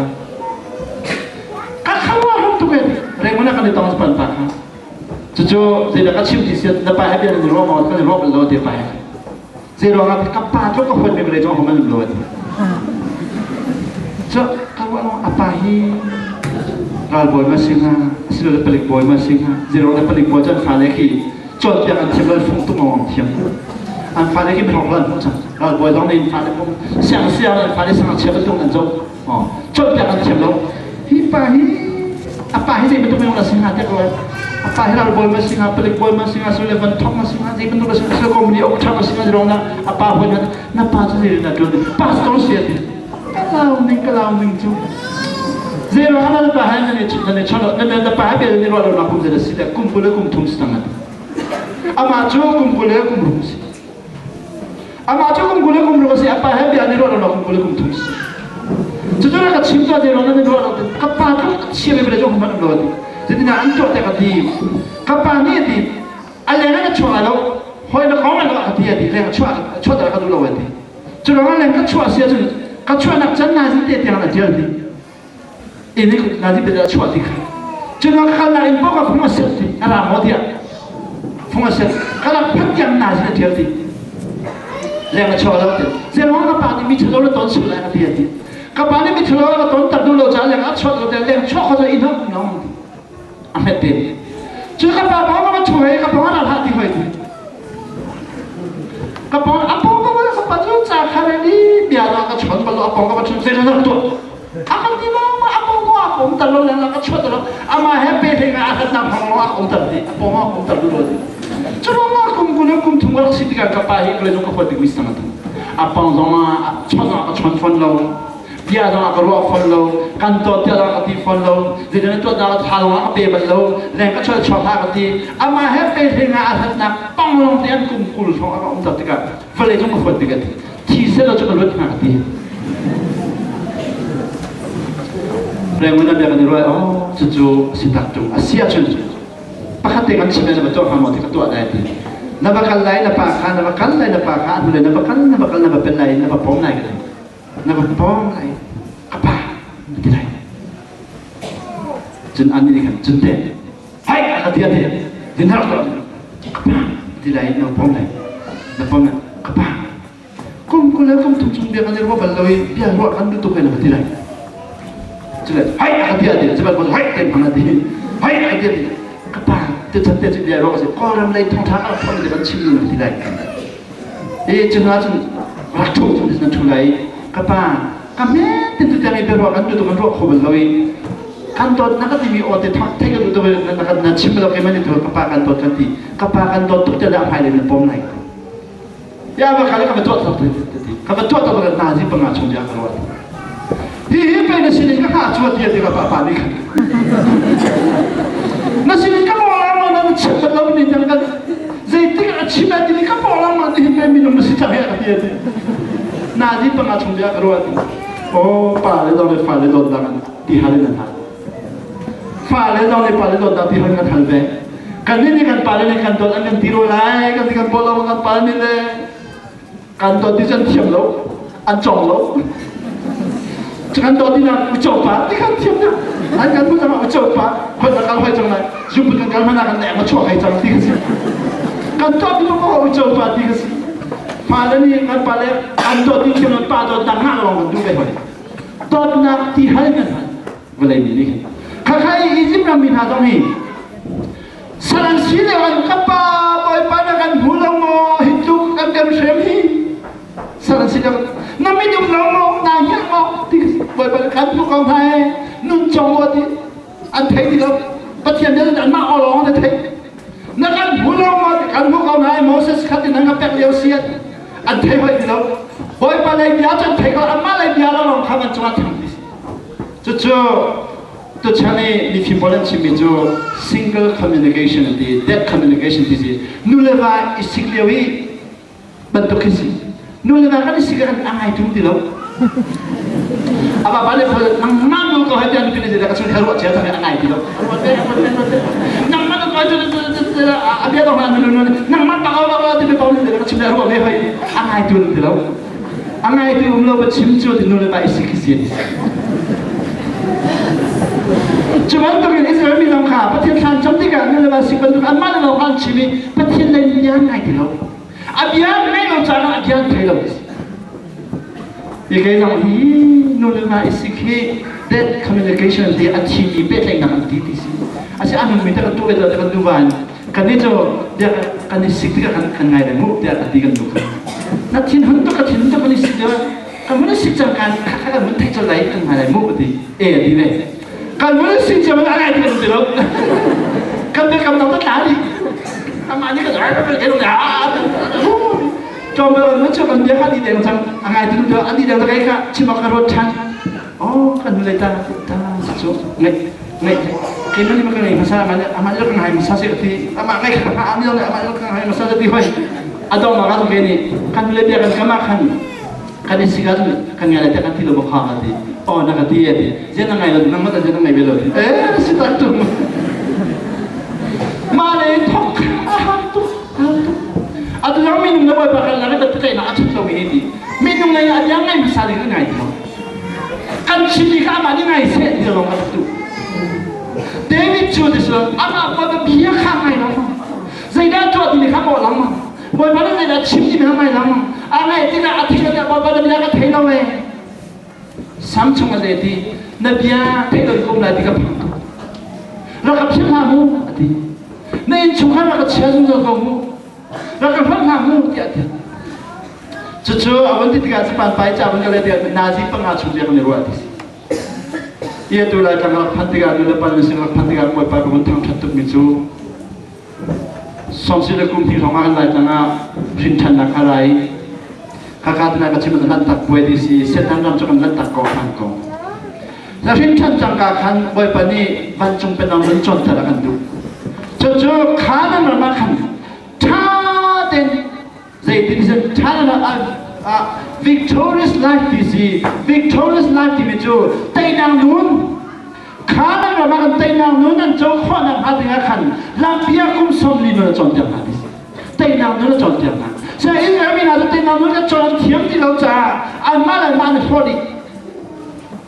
ka khawa rum tuk e Raymond kan i tong pan pa kha cucu zeidah ka chim ti si na pa he bia kan i ruah maw kan i ruah bal lo ti pa he zei ruangah ka pa tluk ka huat mi vawlei cung hom an lo ti cu ka ruah lo a pa hi ralbawi ma si hnga asilole palik bawi ma si hnga zei ruangah palik bawi cu an fale khi cawnpiak an thiam lo fung tung an thiam an fale khi mihrok an hmuh cang ralbawi zong nih fale pum siang siang an fale sang chia bantuk an zoh cawnpiak an thiam lo hi pa hi a pa hi zei bantuk minung a si hnga tiah ruat a pa hi ralbawi ma si hnga palik bawi ma si hnga sule van thok ma si hnga zei bantuk a si hnga company ok ṭha ma si hnga zirong na a pa hoi na na pa cu zei na ṭuan pastor si ati ka lau ning ka lau ning cu zei ruang na pa hai na ne na ne chon na na pa hai bel ni ruah lo na kum zei si te kum kul le kum thum si tang ati amah cu kum kul le kum rum si amah cu kum kul le kum rum si a pa he bia ni ruah lo na kum kul le kum thum si. Cucu ka chim tuah te ruang nan ruah lo ka pa tluk a chia mi le zong hman lo ti. Zeitinah an tuah te ka ti. Ka pa nih a ti a leng in a chuah lo hoi na kong lo a ti a ti leng a chuah chuah ka duh lo a ti. Cu ruang leng ka chuah si ahcun ka chuahnak can na zin te tiang na tial ti. Ini na zin te chuah ti kha. Cu ruang ka kalnak in poka phung a set ti a ra maw tiah phung a set ka lak phat tiang na zin a tial ti. Leng a chuah lo ti. Zeruang ka pa nih mi ṭhalo na ton sual lai a ti a ti. Ka pa nih mi ṭhalo ka ton tak duh lo caah leng a chuah lo tiah leng chuah kho cu inn hong um ti. A hmet te. Cu ka pa pawng ka chu hei ka pawng a hlah ti hoi ti. Ka pawng a pawng ka ka pa cu ca kha re ni bia na ka chon bal a pawng ka chon zei na tuah. A kan ti ma a pawng ko a um tar lo leng ka chuah tar lo ama he pe thei nga a hat na phang lo a um tar ti a pawng a um tar lu lo ti. Cu ruang ah kum kun kum thum rak si tikah ka pa hi ka le ka huat bik mi sang atu. A pawng zong ah chon ah ka chon fawn lo. Bia zong ah ka ruah fawn lo. Kan tuah tiah zong ka ti fawn lo. Zeitin tuah dah tha zong ah ka pe bal lo. Leng ka chuah chuak hlah ka ti. Amah he pe hlei nga a hlatnak pang lawng te an kum 20 hrawng a ka um tak tikah vawlei cung ka huat bik a ti. Thi seh lo cu ka luat hnga ka ti. Rengmun bia kan i ruai oh cucu si tak tung a si ahcun pakhat te kan chim lai na va tuah hnga maw ti ka tuah lai ti na va kal lai na pa kha na va kal lai na pa kha a hnulei na va kal na va kal na va pen lai na va pom lai ka na va pom lai ka pa na ti lai cun an nih khan cun te hai ka ti ate din har ka pa ti lai na pom lai na pom lai ka pa kum 20 le kum 30 chung bia kan i ruah bal lo i bia ruah kan duh tuk na va ti lai cule hai a ka ti ati cu ban hai te hmang ati hai a ka ti ati ka pa te chan te cu bia ruah ka si kawlram lei thawngtha ka phone te kan chim nu na ti lai e cu hna cun rak thu cun na thu lai ka pa ka me tin tu tiang i bia ruah kan duh tuk kan ruah kho bal lo i kan dawt na ka timi aw te thei ka duh tuk na kan na chim lo ke man tu ka pa kan dawt kan ti ka pa kan dawt tuk te dah hmai le na pom lai Ya va kal ka va tuah tak ti ka va tuah tak na zi panga chung ya ka ruat. Hi hi pe na sinin ka ha chua ti ti ka pa pa ni khan. Na sinin ka mo la ma na chim bat lo ni tang kan zei tik a chim ti ka mo la ma ni hi pe mi nung na si chang ya ka ti ti. Na zi panga chung ya ka ruat. O pa le dong le fa le dot dang ti hal in an hal. Fa le dong le pa le dot dang ti hal kan hal ve. Kan nih kan pale nih kan dawt an kan ti ro lai kan ti kan pawl lo kan pale nih le kan dawt ti cu an thiam lo an cawng lo cu kan dawt ti nak uco pa ti kan thiam deuh an kan hmuh cang uco pa hoi na kal hoi cang lai zumpu kan kal hmana kan nek ma chuak hei cang ti ka si kan dawt ti ko uco pa ti ka si fale nih kan pale an dawt ti thiam lo pa dawt nak ngah lawng kan duh ve hoi dawtnak ti hal kan hal vawlei mi nih khakha i Egypt ram mi hna zong hi sal an si lio an ka pa bawipa na kan hmu lo maw hi tluk kan kan hrem hi sal an si lio na minung lo maw na hngilh maw ti bawipa kan hmu ko hna he nun cong maw ti an thei ti lo Pathian nih anmah awlawng an thei na kan hmu lo maw ti kan hmu ko hna he Moses khat in an ka pek lio si an thei hoi ti lo bawipa lei bia cu an thei ko anmah lei bia lawng kha an cungah thang ti Cucu tuchan i mifim pawl an chimmi cu single communication an ti, dead communication ti si. Nu le va i sik lio i bantuk khi si. Nu le va kan i sik ah kan a ngai tung ti lo. A vapa le phol nangmah nu ko hai tiah nupi le ka chung kha ruah chia thang a ngai ti lo. Nangmah nu ko a bia dong na nu nu nangmah pa ko ba ti pa le ka chim le ruah ve hoi a ngai tu ti lo. A ngaitu um lo va chim cu ti nu le pa i si khi si. Cu bantukin Israel mi zong kha Pathian thlan cam tikah nu le va si bantuk anmah le lo kha an chim i Pathian lei bia an ngai ti lo. A bia an ngaih lo caah a bia an thei lo. Hi kei zong hi nu le va i sik hi dead communication ti a thimi pehtlaihnak an ti ti si. Asi a nungmi te kan tu ve kan nu va in kan nih cu bia kan i sik tikah kan kan ngai le mu tiah a ti kan nu kha na thin hun tuk ka thin tuk kan i sik deuh kan mun sik cang kan kha kan mun thei col lai kan ngai lai mu ti e ti ve kan mun sik cang a ngai ti kan ti lo kan be kam dong ta tla di ama ni ka ka ka tlawm bel mun chu kan bia kha di deng cang a ngai ti tu an di deng ta kai kha chim ka ruat than oh kan nu lei ta ta cu ngai ngai keimah nih ka ngei hmasa amah nih ka ngai hmasa si ti amah ngai kha amah nih amah nih ka ngai hmasa ti hoi adong ma ka ke ni kan le bia kan kama khan kan i sika kan ngai le kan ti lo kha ti. Aw na ka ti e ti. Zian na ngai lo nang mata zian na ngai ve lo ti. Eh si tak tung. Ma le thok a har tuk har tuk. Atu yang minung na bawipa kan lang i kai na a chut lo mi hi ti. Minung lei a yang ngai hmasa ding ngai ti lo. Kan chim mi kha amah nih ngai seh ti lawng a tu. David cu ti sual amah bawipa bia kha ngai lo. Zeidah tuah ti mi kha maw lang ma. Bawipa nih zeidah chim ti mi kha ngai lang ma. A ngai tikah a thei lo tiah bawipa na bia ka thei lo e. Sam chung a le ti na bia theih lo in ka um lai ti ka phang tuk. Rak ka philh hlah mu a ti. Na innchungkhar rak ka chia zungzal ko mu. Rak ka hlonh hlah mu tiah a ti. Cucu a vun ti tikah Japan pai ca vun ka le tikah nazi panga chung bia kan i ruah ti si. Ti atu lai tlang rak phan tikah nu le pa nan sin rak phan tikah Bawipa ka vun thangṭhat tukmi cu Sawmsi le kum hnih hrawng ah kan lai tlang ah hrinṭhannak kha ra i Hakha tina ka chim an lanhtak puai ti si Satan ram cu kan lanhtak ko hman ko. Na hrinṭhan cangka khan Bawipa nih vancung penang run cawnter a kan duh. Cucu kha nan ram ah khan ṭha tein zeitin sin ṭha ah victorious life ti si victorious life timi cu teinak nun kha nan ram ah kan teinak nun an co khawhnak hnga dingah khan lampi ah kum 40 nun a cawnpiak hna ti si teinak nun a cawnpiak hna so Israel mi hna cu teinak nun an cawn an thiam ti lo caah anmah le anmah an i hlawt dih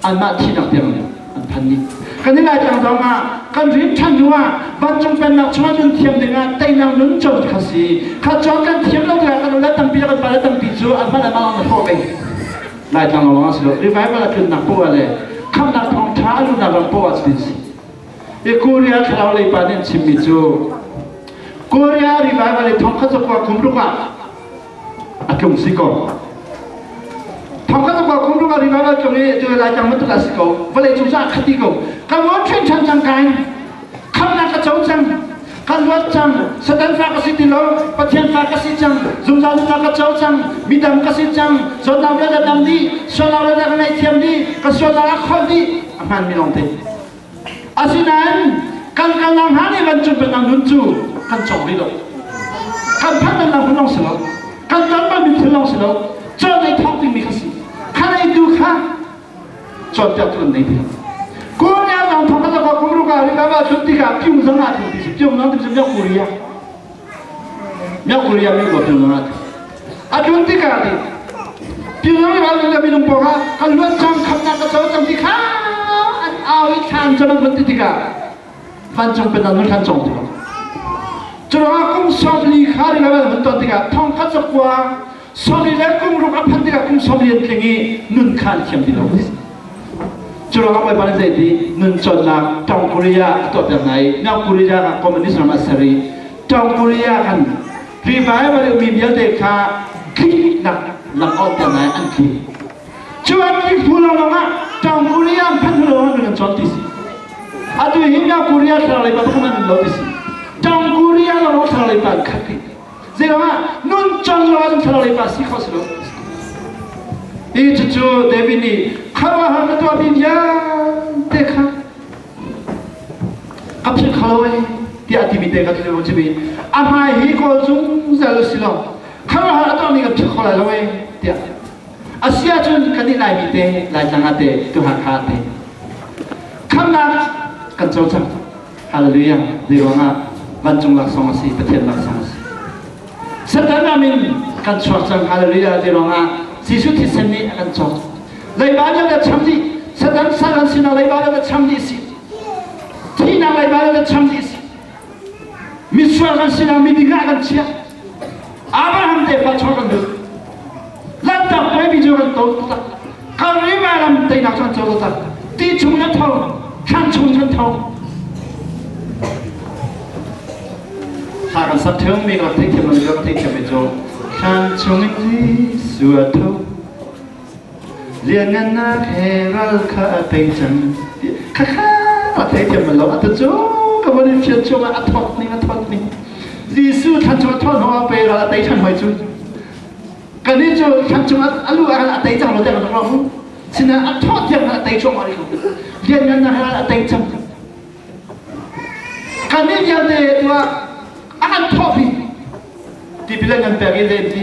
anmah thihnak tiang an phan dih. Kan i Laitlang zong ah kan rin ṭhan hnu ah vancung pennak chungah nun thiam dingah teinak nun cawn kha si. Kha cawn kan thiam lo tikah kan ule tampi le kan pale tampi cu anmah le mah an hlawh ve. Laitlang lawng ah si lo. Revival a tlunnak poah le khamhnak thawngṭha a luhnak ram poah ah cutin si. I Korea thlarau lei pa nih an chimmi cu Korea revival i thong khat zakua kum ruk ah a tlung si ko thongkhat ko kum rung ari va tlung i tu lai tang bantuk a si ko vawlei cung cu a khati ko ka ruat ṭhen ṭhan cang kain khamnak ka co cang ka luat cang satan fa ka si ti lo pathian fa ka si cang zungzal nunnak ka co cang midam ka si cang zawtnak vialte dam dih sualnak vialte ka ngaihthiam dih ka sualnak a kholh dih a hmaan mi lawng te Asinain kan kalnak hna nih vancung pennak nun cu kan cawng rih lo. Kan phanh nak hmun lawng si lo. Kan ton balmi thil lawng si lo. Cawn ei thawk dingmi kha si. Kha leitu kha cawnpiaktu an nei ti lo. Korea zong thawk kan ka kum ruka ri ka va chun tikah pyung zong ah thil ti si pyung zong ti siမြောက်Koreaမြောက်Korea mi ko pyung zong ah a tlun tikah ti Pyongyang ral le minung pawl kha kan luat cang khamnak ka co cang ti kha an au i thlan cang an vun ti tikah vancung pennak nun thlan cong ti lo. Cu ruangah kum 40 kha ri le vun ton tikah thong khat zakua 40 le kum ruk a phanh tikah kum 40 an tling i nun kha an thiam ti lo. Cu ruangah Bawipa nih zei ti nun cawnnak Tong Korea a tuahpiak hna i North Korea ah communist ram a ser i Tong Korea khan Revival i ummi vialte kha tliknak lam awter ngai an tli. Cu an tlik hnu lawnglawng ah Tang Korea an phanh hnu lawnglawng an cawn ti si. Atu hi North Korea thlarau lei pa pakhat an lo ti si. Tang Korea lawnglawng thlarau lei pa an khat rih. Zeiruangah nun cawn lo ahcun thlarau lei pa si kho si lo. Hi cucu David nih khuaruahhar na tuahmi vialte kha ka philh kho lo ee tiah a timi te kha cu chim i a hmai hi kawl zungzal si lo khuaruahhar a tuahmi kan philh kho lai lo ee tiah a si ahcun kan nih Laimi te Laitlang ah te tu Hakha te khamnak kan co cang hallelujah zei ruangah vancung laksawng a si Pathian laksawng a si Satan ram in kan chuak cang hallelujah zei ruangah Jesuh thisen nih a kan cawk leiba vialte cham dih Satan sal an sinah leiba vialte cham dih si thihnak leiba vialte cham dih si misual kan sinah miding ah kan chiah Abraham tefa chuak kan duh lantak puai cu kan to tak Kalvari lam teinak cu an co tak ti chung nan tho thlan chung nan tho Thla kan sak ṭheo mi ka rak theithiam lo ka theithiam mi cu thlan chungin Jesuh a tho lianngannak he ral kha a tei cang kha kha rak theithiam bal lo atu cu ka von in fian chungah a thawt ning a thawt ning Jesuh thlan chung a thawt hnu ah pe ral a tei ṭhan hoi cu kanih cu thlan chung a lu ah a tei cang lo tiang kan rak ruah sinain a thawt tiang a tei cuahmah rih ko lianngannak he ral a tei cang Kannih vialte tuah a kan thawhpi tipil an kan pek i len ti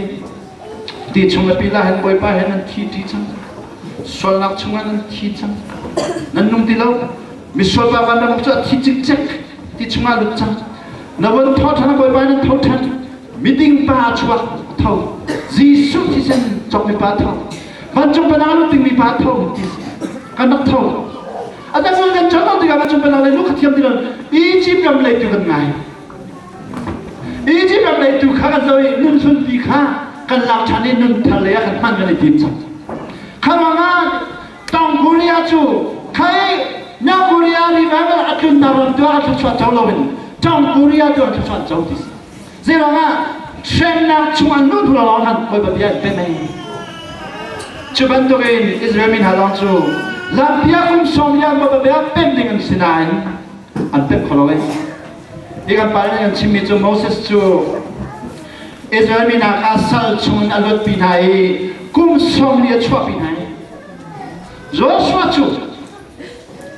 ti chung le pil ah hin Bawipa he nan thi ṭi cang. Sualnak chungah nan thi cang. Nan nung ti lo. Misual pa vanram cu a thi cikcek ti chungah lut cang. Na von tho ṭhan Bawipa nan tho ṭhan. Miding pa a chuak tho. Jesuh thisen cawkmi pa tho. Vancung penang lut dingmi pa tho ti kan rak tho. A dang kan chon tikah vancung penang lei lu kha thiam ti lo. Egypt ram lei tu kan ngai. Egypt ram lei tu kha kan zoh i nun hlunpi kha kan lak ṭhan i nun thar lei ah kan hman kan i tim cang. Kha ruangah Tong Korea cu khai North Korea revival a tlunnak ram tu ah a thluachuah co loin Tong Korea tu an thluachuah co ti si. Zeiruangah hremnak chung an luh hnu lawng khan Bawipa bia an pe mei. Cu bantukin Israel mi hna lawng cu lampi ah kum sawm lian Bawipa bia pem ding an si nain an pem kho lo ei. Hi kan pa nih kan chimmi cu Moses cu Israel mi hna kha sal chungin a luatpi hna i kum 40 a chuahpi hna i Joshua cu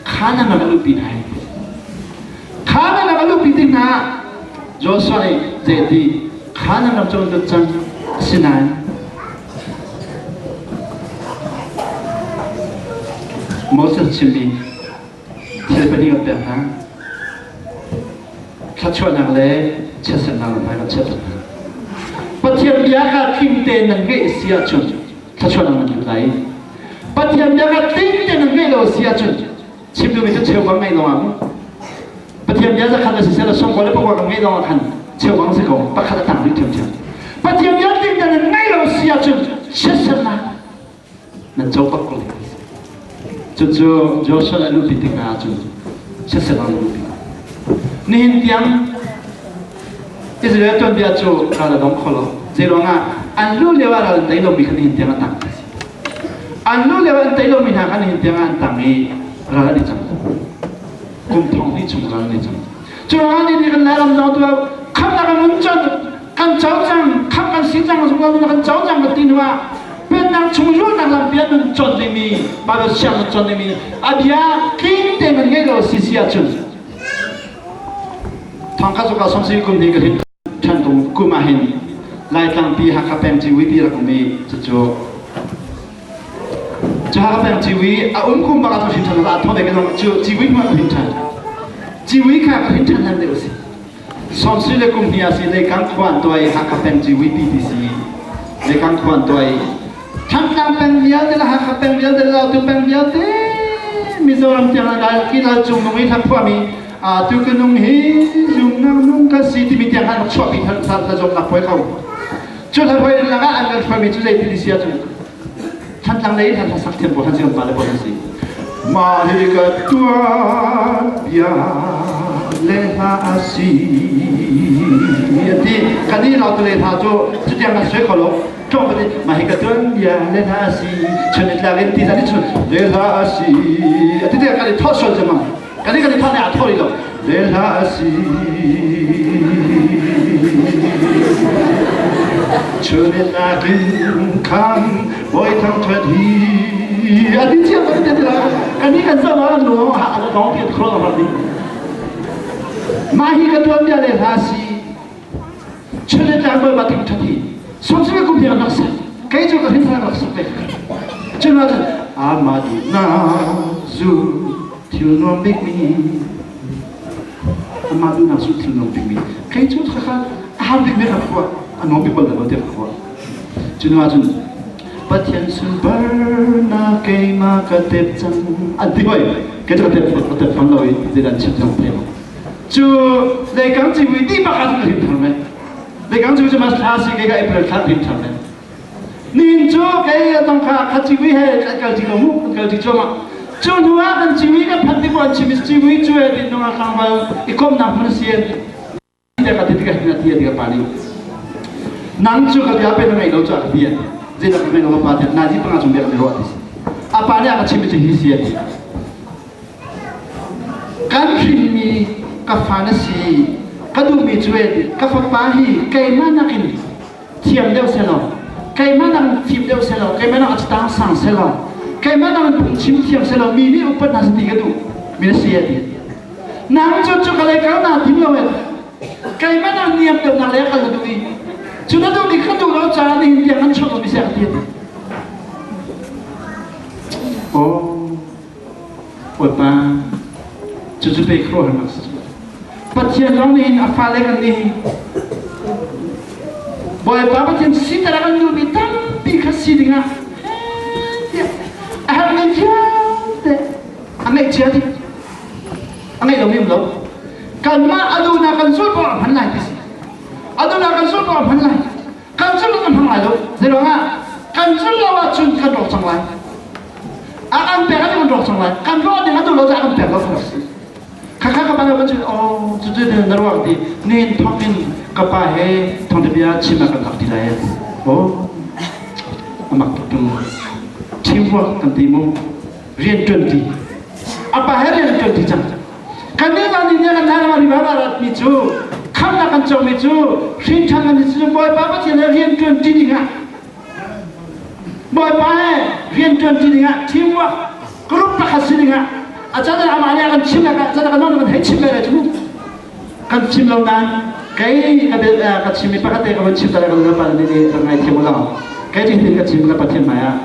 Canaan ram a luhpi hna i Canaan ram a luhpi tik hna Joshua nih zeiti Canaan ram cu an lut cang asinain Moses chimmi thil pahnih kan pek hna. Thluachuahnak le chiatsernak hna kan chiat hna. Pathian bia kha tling tein nan ngeih si ahcun thluachuahnak nan lut lai. Pathian bia kha tling tein nan ngeih lo si ahcun chim duhmi cu cheubang ngeih lawngah mu. Pathian bia zakhat le siseh le sawmkua le pakua kan ngeih lawngah khan cheubang si ko pakhat a tang rih ṭhiamṭhiam. Pathian bia tling tein nan ngeih lo si ahcun chiatsernak nan co bak ko lai. Cucu Joshua a luhpi tik hna ahcun siseh an luhpi. Nihin tiang Israel tuanbia cu ral a dong kho lo. Zeiruangah an luh lio ah ral an tei lomi kha nihin tiang an tang. An luh lio ah an tei lomi hna kha nihin tiang ah an tang i ral an i cang. Kum thong hnih chung ral an i cang. Curuangah ni kan Lairam zong tu khamnak an un cun kan co cang khamh kan si cang zungzal kan co cang kan ti hnu ah pennak chung luhnak lampi an nun cawn dingmi Bible siang nun cawn dingmi a bia tling tein nan ngei lo si si ahcun thongkhat zuka somsi kum ni ka hin ṭhan kum kum ah hin Laitlangpi Hakha peng ciwi ti rak um i cucu cu Hakha peng ciwi a um kum bak ah cu hrin ṭhan a tho ve ka cu ciwi hnu ah ka hrin ṭhan ciwi kha ka hrin ṭhan hlan deuh a si Sawmsui le kum hnih ah si Leikang khua an tuah i Hakha peng ciwi ti ti si Leikang khua an tuah i Thantlang peng vialte le Hakha peng vialte le Lautu peng vialte Mizoram tiang an ral ki lal cung nung i hla phuahmi tu ka nung hi zumnak nung ka si timi tiang han rak chuahpi than hla zuamnak puai kho cu hla puai lakah an kan hruaimi cu zei ti si ahcun Thantlang lei hla sak thiam pawl khan si kan pa le pawl an si mah hi ka tuan bia le hla a si ati kan i lau tu le hla cu cutiang kan soi kho lo tlawm pati mah hi ka tuan bia le hla a si chun tlak in ti zan i chun le hla a si ati te kan i thawh sual cemang kan i kan i thawh ne a thawh lo le hla a si chun tlak in kham bawi thang ṭhat hi a ti cia kan ti la kan i kan zoh ah nu ha a dong ti khro rak ding mah hi ka tuan bia le hla si chun tlak bawi ba thang ṭhat hi som si kum hi rak sak kei cu ka hin rak sak ve cun ah ama du na zu thil nuam bik mi amah duhnak cu thil nuam bik mi kei cu khakha a har bik mi ka khua a nuam bik bal lo tiah ka khua cu hnu ahcun Pathian sunparnak keimah ka tep cang an ti hoi kei cu ka tep ka tep fawn lo i zeidah an chim cang thei lo cu leikang civui dih bak ahcun ka hrim thar me leikang civui cu mas thla si kei ka April thla hrim thar me Nihin cu kei zong kha kha civui he kan kal ṭi ko mu kan kal ṭi cuahmah. Cu hnu ah kan civui kan phanh tik an chim civui cu he tin nungak tlangval i komhnak hmun a si an ka ti tikah hin a ti a ti ka pa nih nang cu ka bia pe na ngeih lo cu a ka ti zeidah ka ngeih lo ka pa tiah nazi panga chung bia kan i ruah ti si a pa nih a ka chim cu hi si a ti kan hrinmi ka fa na si ka duhmi cu ka fapa hi keimah nakin thiam deuh selaw keimah nak fim deuh selaw keimah nak a sang selaw keimah nak phungchim thiam selaw mi nih upat hna ti ka duh mi na si a ti nang cu cu ka lei kal na tim lo en keimah nak niam deuh nak le kal na duh i cu na duh mi ka duh lo caah nihin tiang kan chuak lo mi si a ti. Aw Bawipa cucu pei khuaruahharnak si cu. Pathian zong nih hin a fale kan nih Bawipa Pathian siter a kan duhmi tampi kha si dingah tiah a herhmi vialte a ngeihcia dih a ngeih lomi um lo kanmah a duhnak kan zulh poah a hman lai ti si a duhnak kan zulh poah a hman lai kan zulh kan hmang lai lo zeiruangah kan zulh lo ahcun kan rawk cang lai a kan pek ah kan rawk cang lai kan rawh ding a duh lo caah kan pek lo kha si khakha ka pa cu oh cucu na ruak ti nin thok in ka pa he thawngtha bia chim ah kan hak ti lai oh amak tuk tung teamwork kan ti mu rian tuan ti a pa he rian tuan ti cang kan nih zong nih kan hna ri ba rat mi cu khamnak kan co mi cu hrin than kan cu bawipa pathian he rian tuan ti ding ah Bawipa he rianṭuan ṭi dingah teamwork group pakhat si dingah a can ah amah nih a kan chim a can ah kan kan hei chim ve lai cu kan chim lo nain kei ka ka chim mi pakhat te ka van chim ta ka pa nih nih ka ngai thiam lo kei tin ka chim ka Pathian hmai ah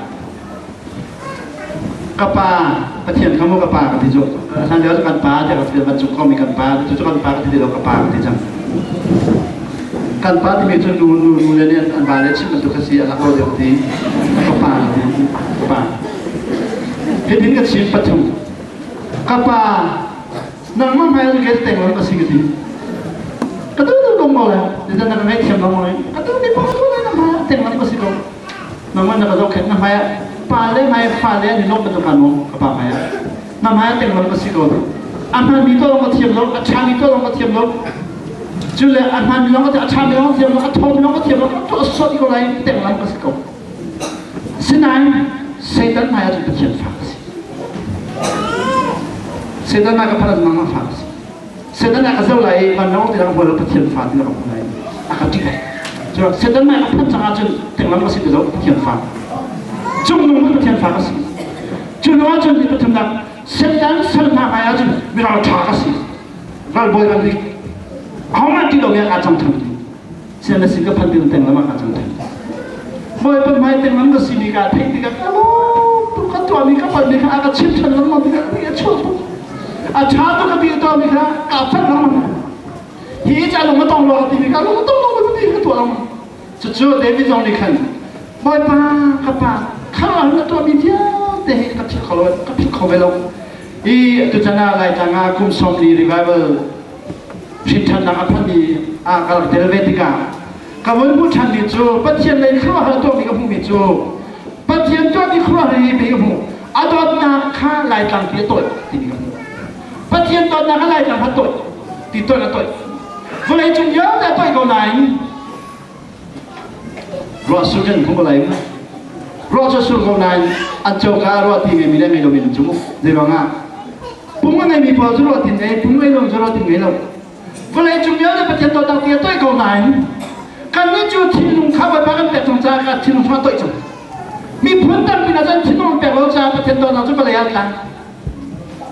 ka pa Pathian kha mu ka pa ka ti cu hlan lio cu kan pa tiah ka ti van cung khomi kan pa cu cu kan pa ka ti lo ka pa ka ti cang kan pa timi cu nu nu nu le nih an va le chim bantuk kha si a lak lo deuh ti ka pa ka ti ka pa hitin ka chim pathum ka pa nangmah hmai ah ke teng lo ka si ka ti ka tu tu dong ko le ti na ka ngaihthiam lo mo ka tu mi pa tu le na hmai ah teng lo ka si ko nangmah na ka zohkhenh na hmai ah pa le hmai fa le an i lawmh bantuk kan um ka pa hmai ah na hmai ah teng lo ka si ko a hmanmi to lawng ka thiam lo a ṭhami to lawng ka thiam lo cu le a hmanmi lawng ka a ṭhami lawng ka thiam lo a thawmi lawng ka thiam lo ka tuah sawt ko lai teng lam ka si ko sinain Satan hmai ah cun Pathian fa ka si Satan hmai ka phan ah nangmah fa ka si Satan ah ka zoh lai i vanlawng ti lang hmual Pathian fa ti lang hmu lai a ka ṭih lai. Cu Satan mah ka phanh cang ahcun tenglam ka si ti lo Pathian fa. Cungnung cu Pathian fa ka si. Cu hnu ahcun ni pathumnak Satan sal hna hmai ahcun miral ṭha ka si. Ralbawi kan rik. Ahohmanh ti lo mi ah kaa cang ṭhan. Sian na sin ka phanh ti tenglam ah kaa cang ṭhan. Bawipa hmai tenglam ka si mi ka theih tikah ka lawm tuk ka tuahmi ka palhmi kha a ka chim ṭhan lengmang tikah a chuak tuk. A ṭha tuk ka ti tuahmi kha kaa phanh lengmang. Hi ca lung a tong lo timi kha lung a tong lo ti ka tuah lengmang. Cucu David zong nih khan Bawipa ka pa kha na tuahmi vialte hi ka philh kho lo ka philh kho ve lo. I tuchan ah Laitlang ah kum 40 revival hrinṭhannak a phanmi ah ka rak tel ve tikah ka vun hmuh ṭhanmi cu Pathian lei khuaruahhar tuahmi ka hmuhmi cu Pathian tuahmi khuaruahhar hi ka hmuh a dawtnak kha Laitlang ti a tawih timi ka hmuh Pathian dawtnak kha Laitlang kha tawih ti tawih a tawih vawlei cung vialte a tawih ko nain ruah sur kan hmu lai ruah cu sur ko nain an coka ah ruah ti ngeimi le ngei lomi an cu zeiruangah pung a ngeimi pawl cu ruah ti ngei pung ngei lo cu ruah ti ngei lo Vawlei cung vialte Pathian dawtnak ti a toih ko nain kannih cu thinlung kha Bawipa kan pek cang caah kan thinlung chungah toih cang. Miphun tampi hna cun thinlung an pek lo caah Pathian dawtnak cu vawlei ah tla.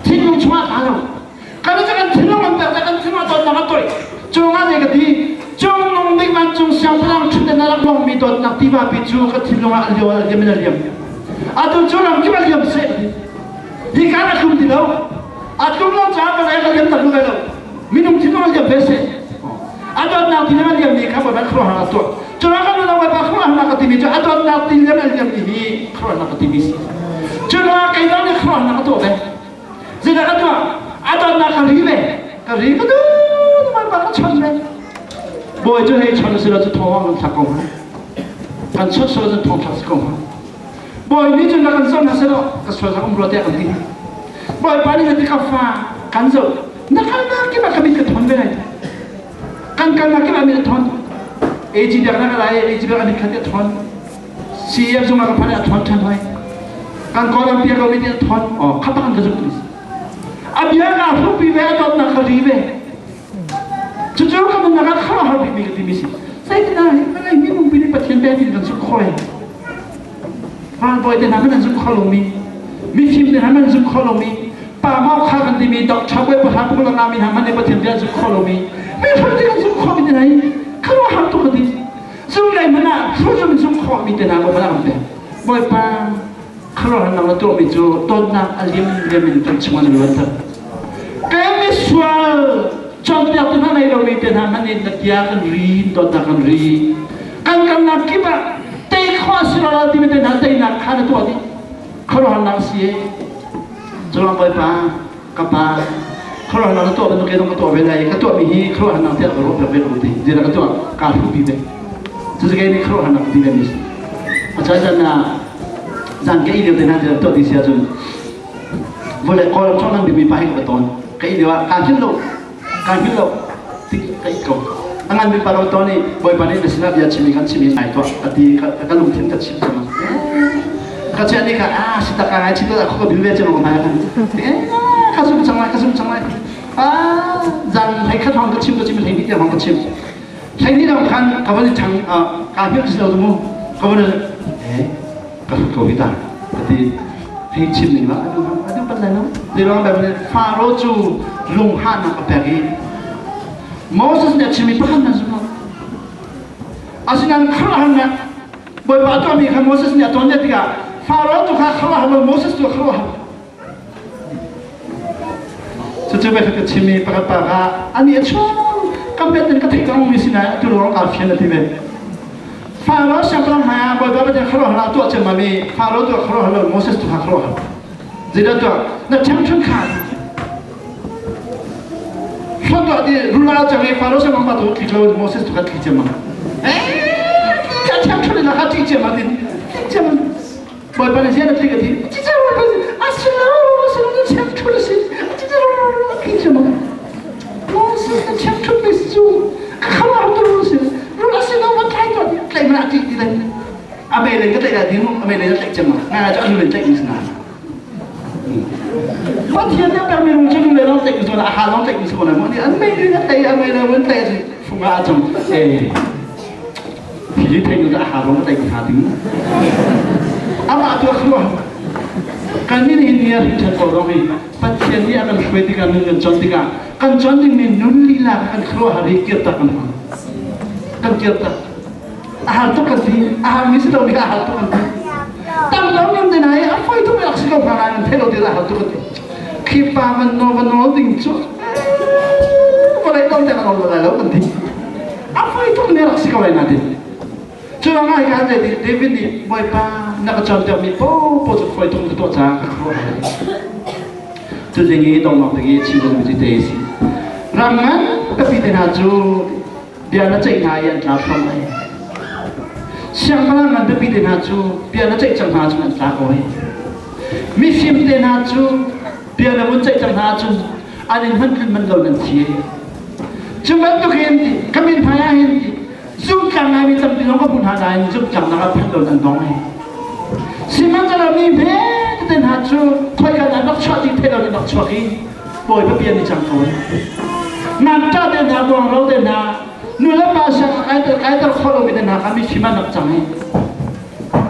Thinlung chungah tla lo. Kannih cu kan thinlung an pek caah kan thinlung ah dawtnak a toih. Cungah zei ka ti? Cungnung bik vancung siangpahrang ṭhutdan a rak lawngmi dawtnak tivapi cu ka thinlung ah a lio a liam in a liam. Atu cu ram kip a liam seh. Hi kaan a tlum ti lo. A tlum lo caah vawlei a liam tak lo. Minung thinlung a liam ve seh. A dawtnak ti a liam mi kha Bawipa khuaruahhar a tuah. Curuang kan lo Bawipa khuaruahharnak ka timi cu a dawtnak ti liam a liam mi hi khuaruahharnak ka timi si. Curuang kei zong nih khuaruahharnak ka tuah ve. Zeidah ka tuah? A dawtnak ka ri ve. Ka ri ka duh Bawipa ka chon ve. Bawi cu hei chon si lo cu thawng kan thlak ko hnga. Kan chon sual cun thawng thlak si ko hnga. Bawi nih cun rak kan zoh hna sehlaw ka sual rak um rua tiah kan ti. Bawipa nih na ti ka fa kan zoh na kalnak kip ah ka mit ka thon ve lai. Kan kalnak kip ah mit a thon. AG biak na ka lai AG biak a mit khat a thon. CEF zung ah ka phan a thon ṭhan hoi. Kan kawlam piak lo mit a thon. Oh kha bak an ka zumh tu. A bia ka hrupi ve a dawtnak ka ri ve. Cucu ka nunnak ah khuaruahhar bikmi ka timi si. Zeitindah hi vawlei minung pi nih Pathian bia tin kan zumh khawh lai? Ralbawi te hna hmanh an zumh kho lomi, mifim te hna hmanh an zumh kho lomi, pa mau kha kan timi doctor bawi pahra pukul a ngami hna hmanh nih Pathian bia an zumh kho lomi, miphun te kan zumh khawhmi te hna hi khuaruahhar tuk ka ti. Zum lei hmanh ah hruhzum in zumh khawhmi te hna Bawipa kan pek. Bawipa. Khuaruahharnak na tuahmi cu dawtnak a liamliam in kan chungah na luanter. Kan misual cawnpiaktu hna nei lomi te hna hmanh in na bia kan ri, dawtnak kan ri. Kan kalnak kip ah tei khawh a si lo timi te hna teinak kha na tuah dih. Khuaruahharnak a si e. Culawng Bawipa, ka pa, khuaruahharnak na tuah bantuk ke zong ka tuah ve lai i ka tuahmi hi khuaruahharnak tiah ka ruah piak ve ko ti. Zeidah ka tuah? Kaa hruhpi ve. Cucu kei nih khuaruahharnak ka ti ve mi si. A caan ah zan ka ih lio te hna tiah tuah ti si ahcun vawlei Kawlram chong nan bikmi pa hi ka va tawn. Ka ih lio ah kaa hngilh lo, kaa hngilh lo ti ka ih ko. A ngan bik pa ka va tawn i Bawipa nih na sinah bia chim i kan chim i ngai tuah a ti ka lungthin ka chim cang. Ka chiah ni kha ah si tak ka ngai chim ka ka bil ve cang ko hmai khan. Ka zum cang lai, ka zum cang lai. Ah zan hlei khat hong ka chim ka chim hlei ni tiang hong ka chim. Hlei dang khan ka van i ṭhang kaa hngilh ti lo mu ka van eh ka hlut ko hi ta ka ti hei chim ning la adu adu pat lai no ti ruang dah Faro cu lunghahnak a pek i Moses nih a chimmi pakhat nan zum lo asinain khuaruahharnak Bawipa tuahmi kha Moses nih a tuan tikah Faro tu kha khuaruahhar lo Moses tu khuaruahhar Cucu ka ka chimmi pakhat pa kha ani a chung kam bet in ka theih cang mi sinai atu ruang kaa fian a ti ve. Faro siangpahrang hmai ah Bawipa Pathian khuaruahhar ah tuah ciammam i Faro tuah khuaruahhar lo Moses tu kha khuaruahhar. Zeidah tuah? Na ṭhengṭhun kha Hlawt tuah ti rula cang i Faro siangpahrang pa tu tli lo Moses tu kha tli ciammam. Eh, a ṭhengṭhun in kha tli ciammam tin tli ciammam. Bawipa nih zian a tlik a ti a si lo a si lo na chiamṭhut a si a ti cu maw Moses na chiamṭhut mi cu ka khamar tu si rul a si lo va tlai tuah tlai mana ti ti dai a mei len ka tlaih dah ding a mei len tlaih cem nga nga cu a lu len tlaih mi si na Pathian nih a pekmi rung cu lung le long tlaih mi si a ha long tlaih mi si ko na mo ni an mei len a tlaih a mei le mun tlaih a funga a cung eh Hi thei nu a ha rong tei hna ding. Amah tu a khua. Kan min hin ni a rin ṭhat ko rong i Pathian nih a kan hruai tikah nun kan chon tikah kan chon dingmi nun lila kan khuaruahhar hi kirtak kan hmang. Kan kirtak. A har tuk kan ti. A har mi si lo mi a har tuk kan ti. Tang lo nim te nai a foi tuk ak si ko hna nan thei lo ti a har tuk kan ti. Khi pa van no van no ding cu vawlei dong te kan ol lai lo kan ti. A foi tuk ne rak si ko lai natin. Cu ngai ka han David nih Bawipa na ka cawnpiakmi popo cu foi tuk na tuah caah ka khuaruah har. Cu ding i dongnok ding i chim ding cu te si. Ram ngan pipi te hna cu bia na ceih hna i an tla thluam ai. Siangpahrang ngan pipi te hna cu bia na ceih cang hna cun an tla ko ai. Mifim te hna cu bia na vun ceih cang hna cun an in hman tlun man lo nan thi. Cu bantukin ka min hmai ah hin zumtlang ngaimi tampi zong ka hmu hna nain zumtlangnak ah phanh lo nan dong ai. Sihmanhsehlaw mi hme tete hna cu khoika dah rak chuah ti theih lo in rak chuak i Bawipa bia ni cang ko ai. Ngakṭah te hna, buangro te hna, nu le pa siang kaiter khawh lomi te hna kha mi fim an rak cang ai.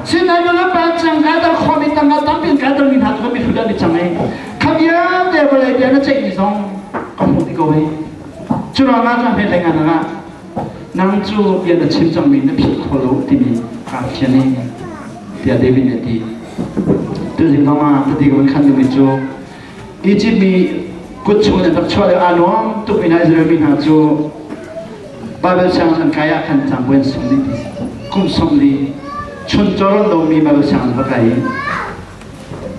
Sinain nu le pa cang kaiter khawhmi tangka tampi in kaiter mi hna cu mi hlut an i cang ai. Kha vialte vawlei bia na ceihmi zong ka hmuh ti ko ai. Cu ruangah cun hme hlei ngan ah nang cu bia na chim cangmi na philh kho lo timi kaa fian i tiah David nih a ti. Tuzing zong ah tati ka van khan duhmi cu Egypt mi kut chung in rak chuah le aa nuam tukmi hna Israel mi hna cu Bible sianginn an kai ah khan cangbuai an sung dih ti kum 40 chun cawron lomi Bible sianginn va kai i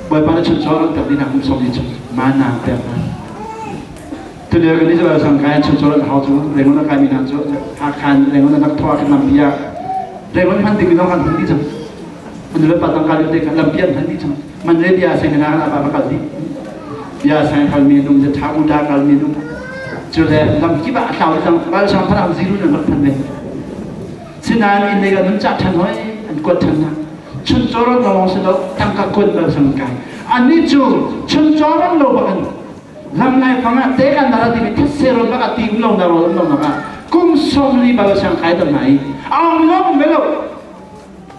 Bawipa na chun cawron pek dih hna kum 40 chung mana pek hna tulio kan Israel sang kai chun cawron hau cu Rangoon a kaimi hna cu Hakha Rangoon an rak thawh ah khan lampi ah Rangoon hman ding zong kan hman dih cang an le pa tangka te khan lampi an hman dih cang man le bia sang hna kan apa kal dih bia sang kal mi num je tha u da kal mi num cu le lam kip ah a tlau cang bal sang phan am ziru nan rak phan ve sinain in le kan cha than hoi an kuat than na chun choron lo se lo tangka kuat bal sang kai ani chu chun choron lo bakan lam ngai fanga te kan dara ti mi that se ron baka ti lo na ro lo na ka kum som li bal sang kai tam nai ang lo me lo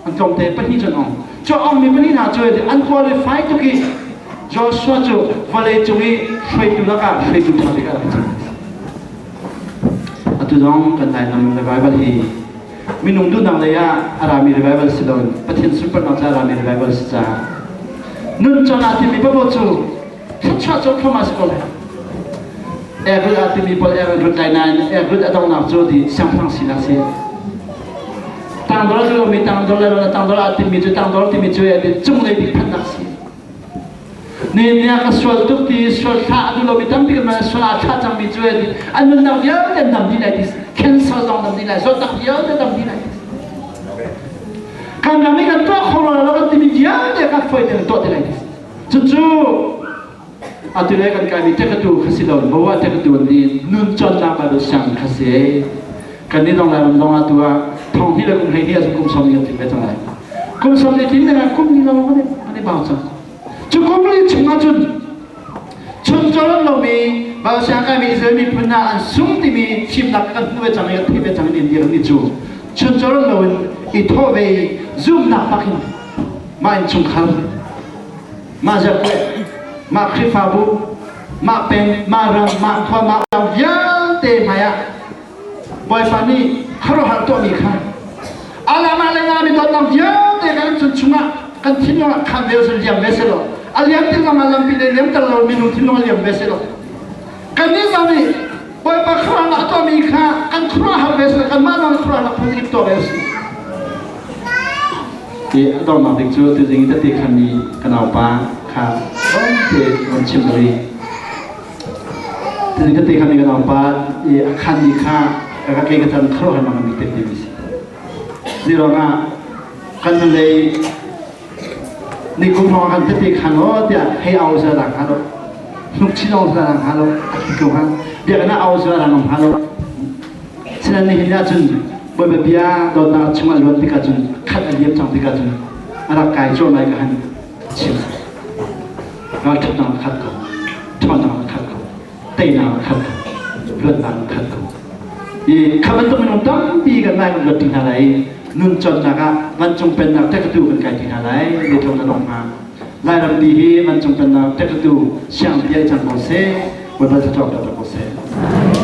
an tlawmte pahnih cun ong cu ongmi pahnih hna cu an qualify tuk i Joshua cu vawlei cung i hruaitu lakah hruaitu ṭha bik a rak cang. Atu zong kan Lairam revival hi minung duhnak lei ah a rami revival si loin Pathian sunparnak ca a rami revival si caah. Nun chan ah timi paoh cu thluachuah cu thluahmah si ko lai. Erut ah timi pawl erut rut lai nain erut a donghnak cu di siangpahrang sinak si. Tangdor cu mi tangdor le tangdor ah timi cu tangdor timi cu cunglei bik phannak si. Ni ah ka sual tuk ti sual thlah a duh lomi tampi kan sual aa thlah cangmi cu an nunnak vialte an dam dih lai ti cancer zong dam dih lai zawtnak vialte dam dih lai ti kan ram i kan tuah kho lo kan timi vialte kan fawi tein tuah ti lai ti cucu atu le kan kaimi tekatu kha si lo bawa tekatu an ni nun cawnnak Bible siang kha si kan ni dong lai ram dong atu ah thong hi le kum hlei ni ah kum som ni kan tling ve cang lai kum som ni tling le kum ni lo kan i bau cang Cu kum li chungah cun chuncawl lomi Balsiangkaimi Israel miphun hna an sung timi fimnak kan hmu ve cang i kan theih ve cang in dir ni cu chuncawl loin i thawh ve i zumnak bak in mah innchungkhar mah ziakkuai mah Khrihfabu mah peng mah ram mah khua mah ram vialte hmaiah Bawipa nih khuaruahhar tuahmi kha alama le ngami dawtnak vialte kan chun chungah kan thinlung ah khan ve usih liam ve selaw a liam ti zong ah lampi le liam ter lo minung thinlung a liam ve selaw kannih zong nih Bawipa khuaruahnak a tuahmi kha kan khuaruahhar ve selaw kanmah zong khuaruahnak phun in tuah ve usih ti a donghnak ding cu tuzing i tete khan mi ka naupa kha te van chim rih Tuni ka te kha mi ka naupa i a khan mi kha ka ka ke ka tan kharo han mang mi te ti mi si. Zirong ah kan lei ni kum hong kan tete khan o tiah hei au sa lang ha lo hnuk chin au sa lang ha lo a thi ko ha biak na au sa lang ha lo sinan ni hin cun bawipa bia dawtnak chungah luan tikah cun khat a liam cang tikah cun a rak kai cuahmah mai ka han chim Ralṭhatnak a khat ko, ṭhawnnak a khat ko, teinak a khat ko, luatnak a khat ko. I kha bantuk minung tampi kan lai kan luat ṭi hna lai i nuncawnnak ah vancung pennak ṭekatu kan kai ṭi hna lai lethawng na dong hna. Lairam pi hi vancung pennak ṭekatu siangpi ai cang ko seh, Bawipa thluachuah pe ko seh.